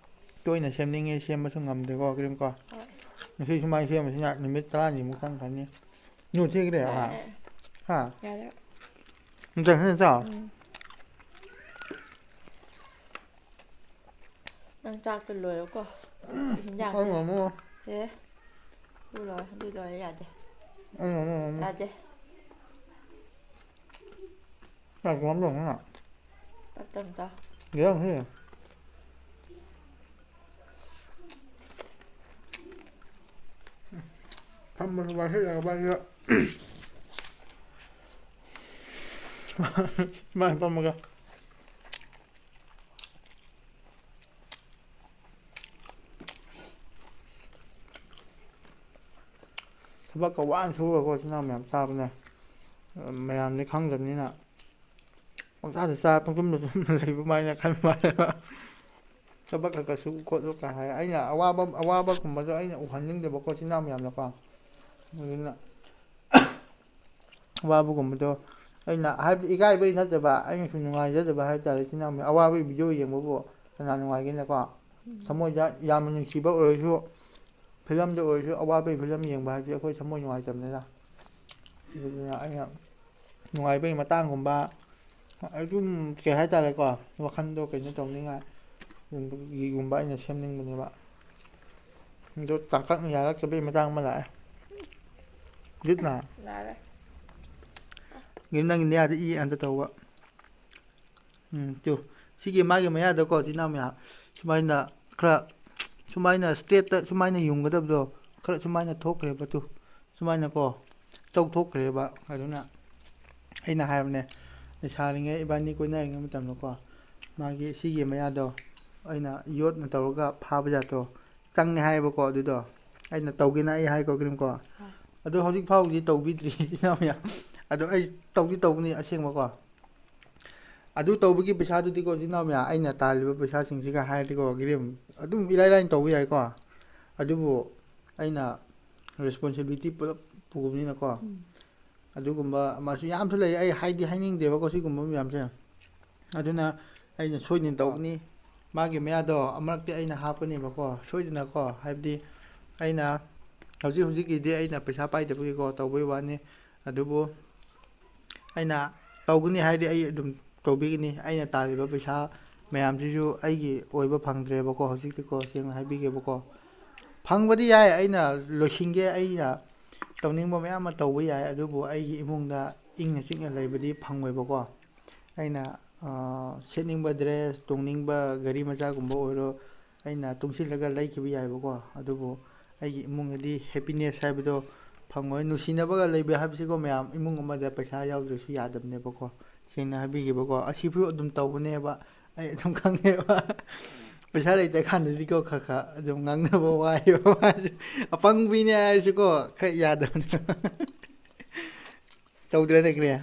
ꯇꯣꯏꯅ ꯁꯦꯝꯅꯤꯡꯉꯤ, ꯁꯦꯝꯕꯁꯨ ꯉꯝꯗꯦꯀꯣ, ꯀꯔꯤꯝꯀꯣ꯫ ꯍꯣꯏ꯫ ꯉꯁꯤ ꯁꯨꯃꯥꯏꯅ ꯁꯦꯝꯕꯁꯤꯅ ꯅꯨꯃꯤꯠ ꯇꯔꯥꯅꯤꯃꯨꯛ ꯆꯪꯈ꯭ꯔꯅꯤ꯫ ꯅꯣꯏ ꯊꯦꯡꯈ꯭ꯔꯦ, ꯍꯥ? ꯌꯥꯔꯦ꯫ ꯍꯥ? ꯌꯥꯔꯦ꯫ ꯅꯨꯡꯊꯪ ꯈꯔ ꯆꯥꯎ꯫ ꯎꯝ꯫ ꯅꯪ ꯆꯥꯛꯇꯣ ꯂꯣꯏꯔꯣꯀꯣ꯫ ꯍꯤꯟꯖꯥꯡ ꯑꯩ ꯉꯝꯃꯣ꯫ ꯑꯦ꯫ ꯑꯗꯨ ꯂꯣꯏꯔꯦ, ꯑꯗꯨ ꯂꯣꯏꯔꯦ, ꯌꯥꯗꯦ꯫ ꯑꯩ ꯉꯝꯃꯣ, ꯉꯝꯃꯣ꯫ ꯌꯥꯗꯦ꯫ ꯆꯥꯛ ꯂꯥꯝꯗ꯭ꯔꯣ ꯅꯪ? ꯇꯞ ꯇꯞꯅ ꯆꯥꯎ꯫ ꯌꯦꯔꯨꯝ ꯁꯤ꯫ ꯐꯝꯕꯁꯨ ꯋꯥꯁꯤꯜꯂꯛꯑꯕ ꯑꯩꯁꯨ꯫ ꯁꯨꯃꯥꯏꯅ ꯐꯝꯃꯒ꯫ ꯊꯕꯛꯀ ꯋꯥꯅ ꯁꯨꯔꯒꯀꯣ, ꯏꯆꯤꯟ ꯏꯅꯥꯎ ꯃꯌꯥꯝ ꯆꯥꯕꯅꯦ꯫ ꯃꯌꯥꯝꯗꯤ ꯈꯪꯗꯕꯅꯤꯅ ꯄꯪꯆꯥꯗ ꯆꯥ, ꯄꯪꯇꯨꯝꯗ ꯇꯨꯝꯅ ꯂꯩꯕ ꯃꯥꯏꯅ ꯈꯟꯕ ꯃꯥꯜꯂꯦꯕ꯫ ꯊꯕꯛ ꯈꯔ ꯈꯔ ꯁꯨ ꯈꯣꯠꯂꯨ ꯀꯥꯏ ꯍꯥꯏ꯫ ꯑꯩꯅ ꯑꯋꯥꯕ, ꯑꯋꯥꯕꯒꯨꯝꯕꯗꯣ ꯑꯩꯅ ꯎꯍꯟꯅꯤꯡꯗꯕꯀꯣ, ꯏꯆꯤꯟ ꯏꯅꯥꯎ ꯃꯌꯥꯝꯗꯀꯣ꯫ ꯑꯗꯨꯅ ꯑꯋꯥꯕꯒꯨꯝꯕꯗꯣ ꯑꯩꯅ ꯍꯥꯏꯕꯗꯤ ꯏꯀꯥꯏꯕꯩ ꯅꯠꯇꯕ, ꯑꯩꯅꯁꯨ ꯅꯨꯡꯉꯥꯏꯖꯗꯕ ꯍꯥꯏꯕ ꯇꯥꯔꯦ꯫ ꯏꯆꯤꯟ ꯏꯅꯥꯎ ꯃꯌꯥꯝ ꯑꯋꯥꯕꯒꯤ ꯚꯤꯗꯤꯑꯣ ꯌꯦꯡꯕꯕꯨ ꯀꯅꯥ ꯅꯨꯡꯉꯥꯏꯒꯦꯅꯀꯣ? ꯊꯃꯣꯏꯗ ꯌꯥꯝꯅ ꯅꯨꯡꯁꯤꯕ ꯑꯣꯏꯔꯁꯨ, ꯐꯤꯂꯝꯗ ꯑꯣꯏꯔꯁꯨ, ꯑꯋꯥꯕꯒꯤ ꯐꯤꯂꯝ ꯌꯦꯡꯕ ꯍꯥꯏꯕꯁꯤ ꯑꯩꯈꯣꯏ ꯊꯃꯣꯏ ꯅꯨꯡꯉꯥꯏꯇꯕꯅꯤꯅ꯫ ꯑꯗꯨꯗꯨꯅ ꯑꯩꯅ ꯅꯨꯡꯉꯥꯏꯕꯒꯤ ꯃꯇꯥꯡꯒꯨꯝꯕ, ꯑꯗꯨꯝ ꯀꯩ ꯍꯥꯏꯇꯥꯔꯦꯀꯣ, ꯋꯥꯈꯜꯗꯣ ꯀꯩꯅꯣ ꯇꯧꯅꯤꯡꯉꯥꯏꯒꯨꯝꯕ ꯑꯩꯅ ꯁꯦꯝꯅꯤꯡꯕꯅꯦꯕ꯫ ꯑꯗꯣ ꯇꯥꯡꯀꯛꯅ ꯌꯥꯔꯛꯇꯕꯒꯤ ꯃꯇꯥꯡ ꯑꯃ ꯂꯥꯛꯑꯦ꯫ ꯒꯤꯠꯅ? ꯌꯥꯔꯦ꯫ ꯒꯤꯠ, ꯅꯪꯒꯤ ꯅꯌꯥꯗ ꯏ ꯑꯝꯇ ꯇꯧꯕ꯫ ꯎꯝ, ꯇꯨ꯫ ꯁꯤꯒꯤ ꯃꯥꯒꯤ ꯃꯌꯥꯗꯀꯣ, ꯏꯆꯤꯟ ꯏꯅꯥꯎ ꯃꯌꯥꯝ, ꯁꯨꯃꯥꯏꯅ ꯈꯔ, ꯁꯨꯃꯥꯏꯅ ꯏꯁꯇ꯭ꯔꯦꯠꯇ ꯁꯨꯃꯥꯏꯅ ꯌꯨꯡꯒꯗꯕꯗꯣ, ꯈꯔ ꯁꯨꯃꯥꯏꯅ ꯊꯣꯛꯈ꯭ꯔꯦꯕ, ꯇꯨ꯫ ꯁꯨꯃꯥꯏꯅꯀꯣ, ꯆꯧꯊꯣꯛꯈ꯭ꯔꯦꯕ꯫ ꯑꯗꯨꯅ ꯑꯩꯅ ꯍꯥꯏꯕꯅꯦ, ꯂꯩꯁꯥꯔꯤꯉꯩ ꯏꯕꯥꯅꯤ ꯀꯣꯏꯅꯔꯤꯉꯩ ꯃꯇꯝꯗꯀꯣ, ꯃꯥꯒꯤ ꯁꯤꯒꯤ ꯃꯌꯥꯗꯣ ꯑꯩꯅ ꯌꯣꯠꯅ ꯇꯧꯔꯒ ꯐꯥꯕ ꯖꯥꯠꯇꯣ ꯆꯪꯉꯦ ꯍꯥꯏꯌꯦꯕꯀꯣ꯫ ꯑꯗꯨꯗꯣ ꯑꯩꯅ ꯇꯧꯒꯦꯅ ꯑꯩ ꯍꯥꯏꯀꯣ, ꯀꯔꯤꯝꯀꯣ꯫ ꯑꯥ꯫ ꯑꯗꯣ ꯍꯧꯖꯤꯛ ꯐꯥꯎꯕꯗꯤ ꯇꯧꯕꯤꯗ꯭ꯔꯤ, ꯏꯅꯥꯎ ꯃꯌꯥꯝ꯫ ꯑꯗꯣ ꯑꯩ ꯇꯧꯗꯤ ꯇꯧꯒꯅꯤ ꯑꯁꯦꯡꯕꯀꯣ꯫ ꯑꯗꯨ ꯇꯧꯕꯒꯤ ꯄꯩꯁꯥꯗꯨꯗꯤꯀꯣ, ꯏꯆꯤꯟ ꯏꯅꯥꯎ ꯃꯌꯥꯝ, ꯑꯩꯅ ꯇꯥꯜꯂꯤꯕ ꯄꯩꯁꯥꯁꯤꯡꯁꯤꯒ ꯍꯥꯏꯔꯗꯤꯀꯣ, ꯒꯤꯔꯤꯝ, ꯑꯗꯨꯝ ꯏꯔꯥꯏ ꯂꯥꯏꯅ ꯇꯧꯕ ꯌꯥꯏꯀꯣ꯫ ꯑꯗꯨꯕꯨ ꯑꯩꯅ ꯔꯦꯁꯄꯣꯟꯁꯤꯕꯤꯂꯤꯇꯤ ꯄꯨꯂꯞ ꯄꯨꯕꯅꯤꯅꯀꯣ꯫ ꯎꯝ꯫ ꯑꯗꯨꯒꯨꯝꯕ ꯑꯃꯁꯨ ꯌꯥꯝꯁꯨ ꯂꯩ, ꯑꯩ ꯍꯥꯏꯗꯤ ꯍꯥꯏꯅꯤꯡꯗꯦꯕꯀꯣ ꯁꯤꯒꯨꯝꯕ ꯃꯌꯥꯝꯁꯦ꯫ ꯑꯗꯨꯅ ꯑꯩꯅ ꯁꯣꯏꯗꯅ ꯇꯧꯒꯅꯤ꯫ ꯃꯥꯒꯤ ꯃꯌꯥꯗꯣ ꯑꯃꯨꯔꯛꯇꯤ ꯑꯩꯅ ꯍꯥꯞꯀꯅꯦꯕꯀꯣ, ꯁꯣꯏꯗꯅꯀꯣ꯫ ꯍꯥꯏꯕꯗꯤ ꯑꯩꯅ ꯍꯧꯖꯤꯛ ꯍꯧꯖꯤꯛꯀꯤꯗꯤ ꯑꯩꯅ ꯄꯩꯁꯥ ꯄꯥꯏꯗꯕꯒꯤꯀꯣ ꯇꯧꯕꯩ ꯋꯥꯅꯤ꯫ ꯑꯗꯨꯕꯨ ꯑꯩꯅ ꯇꯧꯒꯅꯤ ꯍꯥꯏꯗꯤ ꯑꯩ ꯑꯗꯨꯝ ꯇꯧꯕꯤꯒꯅꯤ꯫ ꯑꯩꯅ ꯇꯥꯜꯂꯤꯕ ꯄꯩꯁꯥ ꯃꯌꯥꯝꯁꯤꯁꯨ ꯑꯩꯒꯤ ꯑꯣꯏꯕ ꯐꯪꯗ꯭ꯔꯦꯕꯀꯣ ꯍꯧꯖꯤꯛꯇꯤꯀꯣ, ꯁꯦꯡꯅ ꯍꯥꯏꯕꯤꯒꯦꯕꯀꯣ꯫ ꯐꯪꯕꯗꯤ ꯌꯥꯏ, ꯑꯩꯅ ꯂꯣꯏꯁꯤꯟꯒꯦ, ꯑꯩꯅ ꯇꯧꯅꯤꯡꯕ ꯃꯌꯥꯝ ꯑꯃ ꯇꯧꯕ ꯌꯥꯏ, ꯑꯗꯨꯕꯨ ꯑꯩꯒꯤ ꯏꯃꯨꯡꯗ ꯏꯪꯅ ꯆꯤꯛꯅ ꯂꯩꯕꯗꯤ ꯐꯪꯉꯣꯏꯕꯀꯣ꯫ ꯑꯩꯅ, ꯑ, ꯁꯦꯠꯅꯤꯡꯕ ꯗ꯭ꯔꯦꯁ, ꯇꯣꯡꯅꯤꯡꯕ ꯒꯥꯔꯤ ꯃꯆꯥꯒꯨꯝꯕ ꯑꯣꯏꯔꯣ, ꯑꯩꯅ ꯇꯨꯡꯁꯤꯜꯂꯒ ꯂꯩꯈꯤꯕ ꯌꯥꯏꯕꯀꯣ꯫ ꯑꯗꯨꯕꯨ ꯑꯩꯒꯤ ꯏꯃꯨꯡꯗꯗꯤ ꯍꯦꯄꯤꯅꯦꯁ ꯍꯥꯏꯕꯗꯣ ꯐꯪꯉꯣꯏ꯫ ꯅꯨꯡꯁꯤꯅꯕꯒ ꯂꯩꯕ ꯍꯥꯏꯕꯁꯤꯀꯣ ꯃꯌꯥꯝ, ꯏꯃꯨꯡ ꯑꯃꯗ ꯄꯩꯁꯥ ꯌꯥꯎꯗ꯭ꯔꯁꯨ ꯌꯥꯗꯕꯅꯦꯕꯀꯣ꯫ ꯁꯦꯡꯅ ꯍꯥꯏꯕꯤꯒꯦꯕꯀꯣ, ꯑꯁꯤꯕꯨ ꯑꯗꯨꯝ ꯇꯧꯕꯅꯦꯕ꯫ ꯑꯩ ꯑꯗꯨꯝ ꯈꯪꯉꯦꯕ꯫ ꯄꯩꯁꯥ ꯂꯩꯇ꯭ꯔ ꯀꯥꯟꯗꯗꯤꯀꯣ ꯈꯔ ꯈꯔ ꯑꯗꯨꯝ ꯉꯥꯡꯅꯕ ꯋꯥꯏꯌꯦꯕ ꯃꯥꯁꯦ꯫ ꯑꯄꯪꯕꯤꯅꯦ ꯍꯥꯏꯔꯁꯨꯀꯣ ꯈꯔ ꯌꯥꯗꯕꯅꯦꯕ꯫ ꯇꯧꯗ꯭ꯔꯅꯦ, ꯀ꯭ꯔꯤꯌꯥ?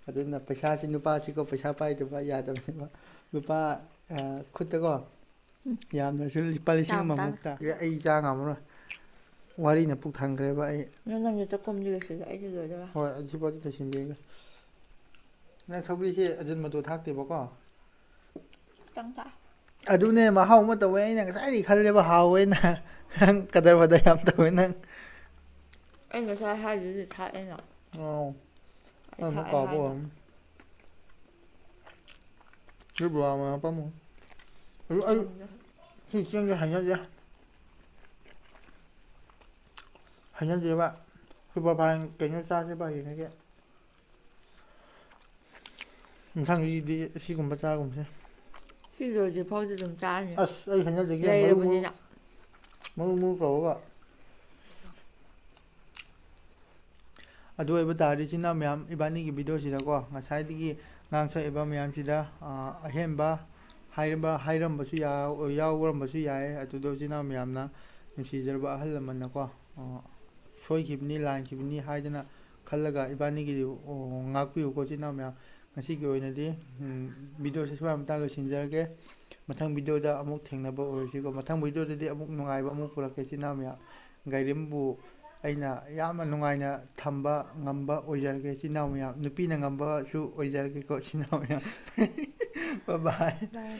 ꯑꯗꯨꯅ ꯄꯩꯁꯥꯁꯤ, ꯅꯨꯄꯥꯁꯤꯀꯣ ꯄꯩꯁꯥ ꯄꯥꯏꯗꯕ ꯌꯥꯗꯕꯅꯦꯕ꯫ ꯂꯨꯄꯥ, ꯑ, ꯈꯨꯠꯇꯀꯣ ꯌꯥꯝꯗ꯭ꯔꯁꯨ ꯂꯨꯄꯥ ꯂꯤꯁꯤꯡ ꯌꯥꯝ ꯑꯃꯃꯨꯛꯇ꯫ ꯇꯥꯡ-, ꯑꯩ ꯆꯥ ꯉꯝꯃꯔꯣꯏ꯫ ꯋꯥꯔꯤꯅ ꯄꯨꯛ ꯊꯟꯈ꯭ꯔꯦꯕ ꯑꯩ꯫ ꯅꯪ ꯅꯪꯒꯤ ꯆꯥꯛꯈꯨꯝꯗꯤ ꯂꯣꯏꯁꯤꯜꯂꯣ, ꯑꯩꯁꯨ ꯂꯣꯏꯔꯒ꯫ ꯍꯣꯏ, ꯑꯁꯤꯐꯥꯎꯗꯤ ꯂꯣꯏꯁꯤꯟꯕꯤꯔꯒꯦ꯫ ꯅꯪ ꯁꯧꯒ꯭ꯔꯤꯁꯦ ꯑꯖꯤꯅꯃꯣꯇꯣ ꯊꯥꯛꯇꯦꯕꯀꯣ? ꯈꯤꯇꯪ ꯊꯥꯛꯑꯦ꯫ ꯑꯗꯨꯅꯦ ꯃꯍꯥꯎ ꯑꯃ ꯇꯧꯋꯦ, ꯑꯩꯅ ꯉꯁꯥꯏꯗꯒꯤ ꯈꯜꯂꯦꯕ ꯍꯥꯎꯋꯦꯅ꯫ ꯅꯪ ꯀꯗꯔ ꯐꯗꯔ ꯌꯥꯝ ꯇꯧꯋꯦ ꯅꯪ꯫ ꯑꯩ ꯉꯁꯥꯏ ꯍꯥꯏꯗꯨꯗꯤ ꯊꯥꯛꯑꯦꯅ꯫ ꯑꯣ, ꯑꯩ ꯑꯃꯨꯛ ꯊꯥꯛꯑꯦ ꯀꯥꯎꯕ ꯍꯥꯏꯅ꯫ ꯑꯣꯏꯔꯝꯅꯤ꯫ ꯁꯤ ꯕꯣꯔꯥ ꯑꯃ ꯍꯥꯞꯄꯝꯃꯣ꯫ ꯑꯗꯨ ꯑꯩ ꯁꯤ ꯆꯦꯡꯁꯦ ꯍꯩꯅꯗꯦ꯫ ꯍꯩꯅꯗꯦꯕ꯫ ꯁꯨꯄꯔ ꯐꯥꯏꯟ ꯀꯩꯅꯣ ꯆꯥꯁꯦꯕ ꯍꯌꯦꯡꯗꯒꯤ꯫ ꯃꯊꯪꯒꯤꯗꯤ ꯑꯁꯤꯒꯨꯝꯕ ꯆꯥꯒꯨꯝꯁꯦ꯫ ꯁꯤ ꯂꯣꯏꯗ꯭ꯔꯤ ꯐꯥꯎꯗꯤ ꯑꯗꯨꯝ ꯆꯥꯔꯅꯤ꯫ ꯑꯁ, ꯑꯩ ꯍꯩꯅꯗꯦ ꯏꯕꯦꯝꯃ, ꯃꯔꯨ ꯃꯔꯨ ꯂꯩꯔꯕꯅꯤꯅ꯫ ꯃꯔꯨ ꯃꯔꯨ ꯇꯧꯔꯒ꯫ ꯑꯗꯨ ꯑꯣꯏꯕ ꯇꯥꯔꯗꯤ, ꯏꯆꯤꯟ ꯏꯅꯥꯎ ꯃꯌꯥꯝ, ꯏꯕꯥꯅꯤꯒꯤ ꯚꯤꯗꯤꯑꯣꯁꯤꯗꯀꯣ, ꯉꯁꯥꯏꯗꯒꯤ ꯉꯥꯡꯁꯛꯏꯕ ꯃꯌꯥꯝꯁꯤꯗ, ꯑ, ꯑꯍꯦꯟꯕ ꯍꯥꯏꯔꯝꯕ, ꯍꯥꯏꯔꯝꯕꯁꯨ ꯌꯥ-, ꯌꯥꯎꯔꯝꯕꯁꯨ ꯌꯥꯏ꯫ ꯑꯗꯨꯗꯣ ꯏꯆꯤꯟ ꯏꯅꯥꯎ ꯃꯌꯥꯝꯅ, ꯅꯨꯡꯁꯤꯖꯔꯕ ꯑꯍꯜ ꯂꯃꯟꯅꯀꯣ, ꯑ, ꯁꯣꯏꯈꯤꯕꯅꯤ, ꯂꯥꯟꯈꯤꯕꯅꯤ ꯍꯥꯏꯗꯅ ꯈꯜꯂꯒ ꯏꯕꯥꯅꯤꯒꯤꯗꯤ, ꯑꯣ, ꯉꯥꯛꯄꯤꯌꯨꯀꯣ, ꯏꯆꯤꯟ ꯏꯅꯥꯎ ꯃꯌꯥꯝ꯫ ꯉꯁꯤꯒꯤ ꯑꯣꯏꯅꯗꯤ, ꯎꯝ, ꯚꯤꯗꯤꯑꯣꯁꯦ ꯁ꯭ꯋꯥꯏ ꯃꯇꯥꯡ ꯂꯣꯏꯁꯤꯟꯖꯔꯒꯦ꯫ ꯃꯊꯪ ꯚꯤꯗꯤꯑꯣꯗ ꯑꯃꯨꯛ ꯊꯦꯡꯅꯕ ꯑꯣꯏꯔꯁꯤꯀꯣ꯫ ꯃꯊꯪ ꯚꯤꯗꯤꯑꯣꯗꯗꯤ ꯑꯃꯨꯛ ꯅꯨꯡꯉꯥꯏꯕ ꯑꯃꯨꯛ ꯄꯨꯔꯛꯀꯦ, ꯏꯆꯤꯟ ꯏꯅꯥꯎ ꯃꯌꯥꯝ꯫ ꯒꯥꯏꯔꯤꯝꯕꯨ ꯑꯩꯅ ꯌꯥꯝꯅ ꯅꯨꯡꯉꯥꯏꯅ ꯊꯝꯕ ꯉꯝꯕ ꯑꯣꯏꯖꯔꯒꯦ, ꯏꯆꯤꯟ ꯏꯅꯥꯎ ꯃꯌꯥꯝ꯫ ꯅꯨꯄꯤꯅ ꯉꯝꯕꯁꯨ ꯑꯣꯏꯖꯔꯒꯦꯀꯣ, ꯏꯆꯤꯟ ꯏꯅꯥꯎ ꯃꯌꯥꯝ꯫ Bye bye꯫ Bye꯫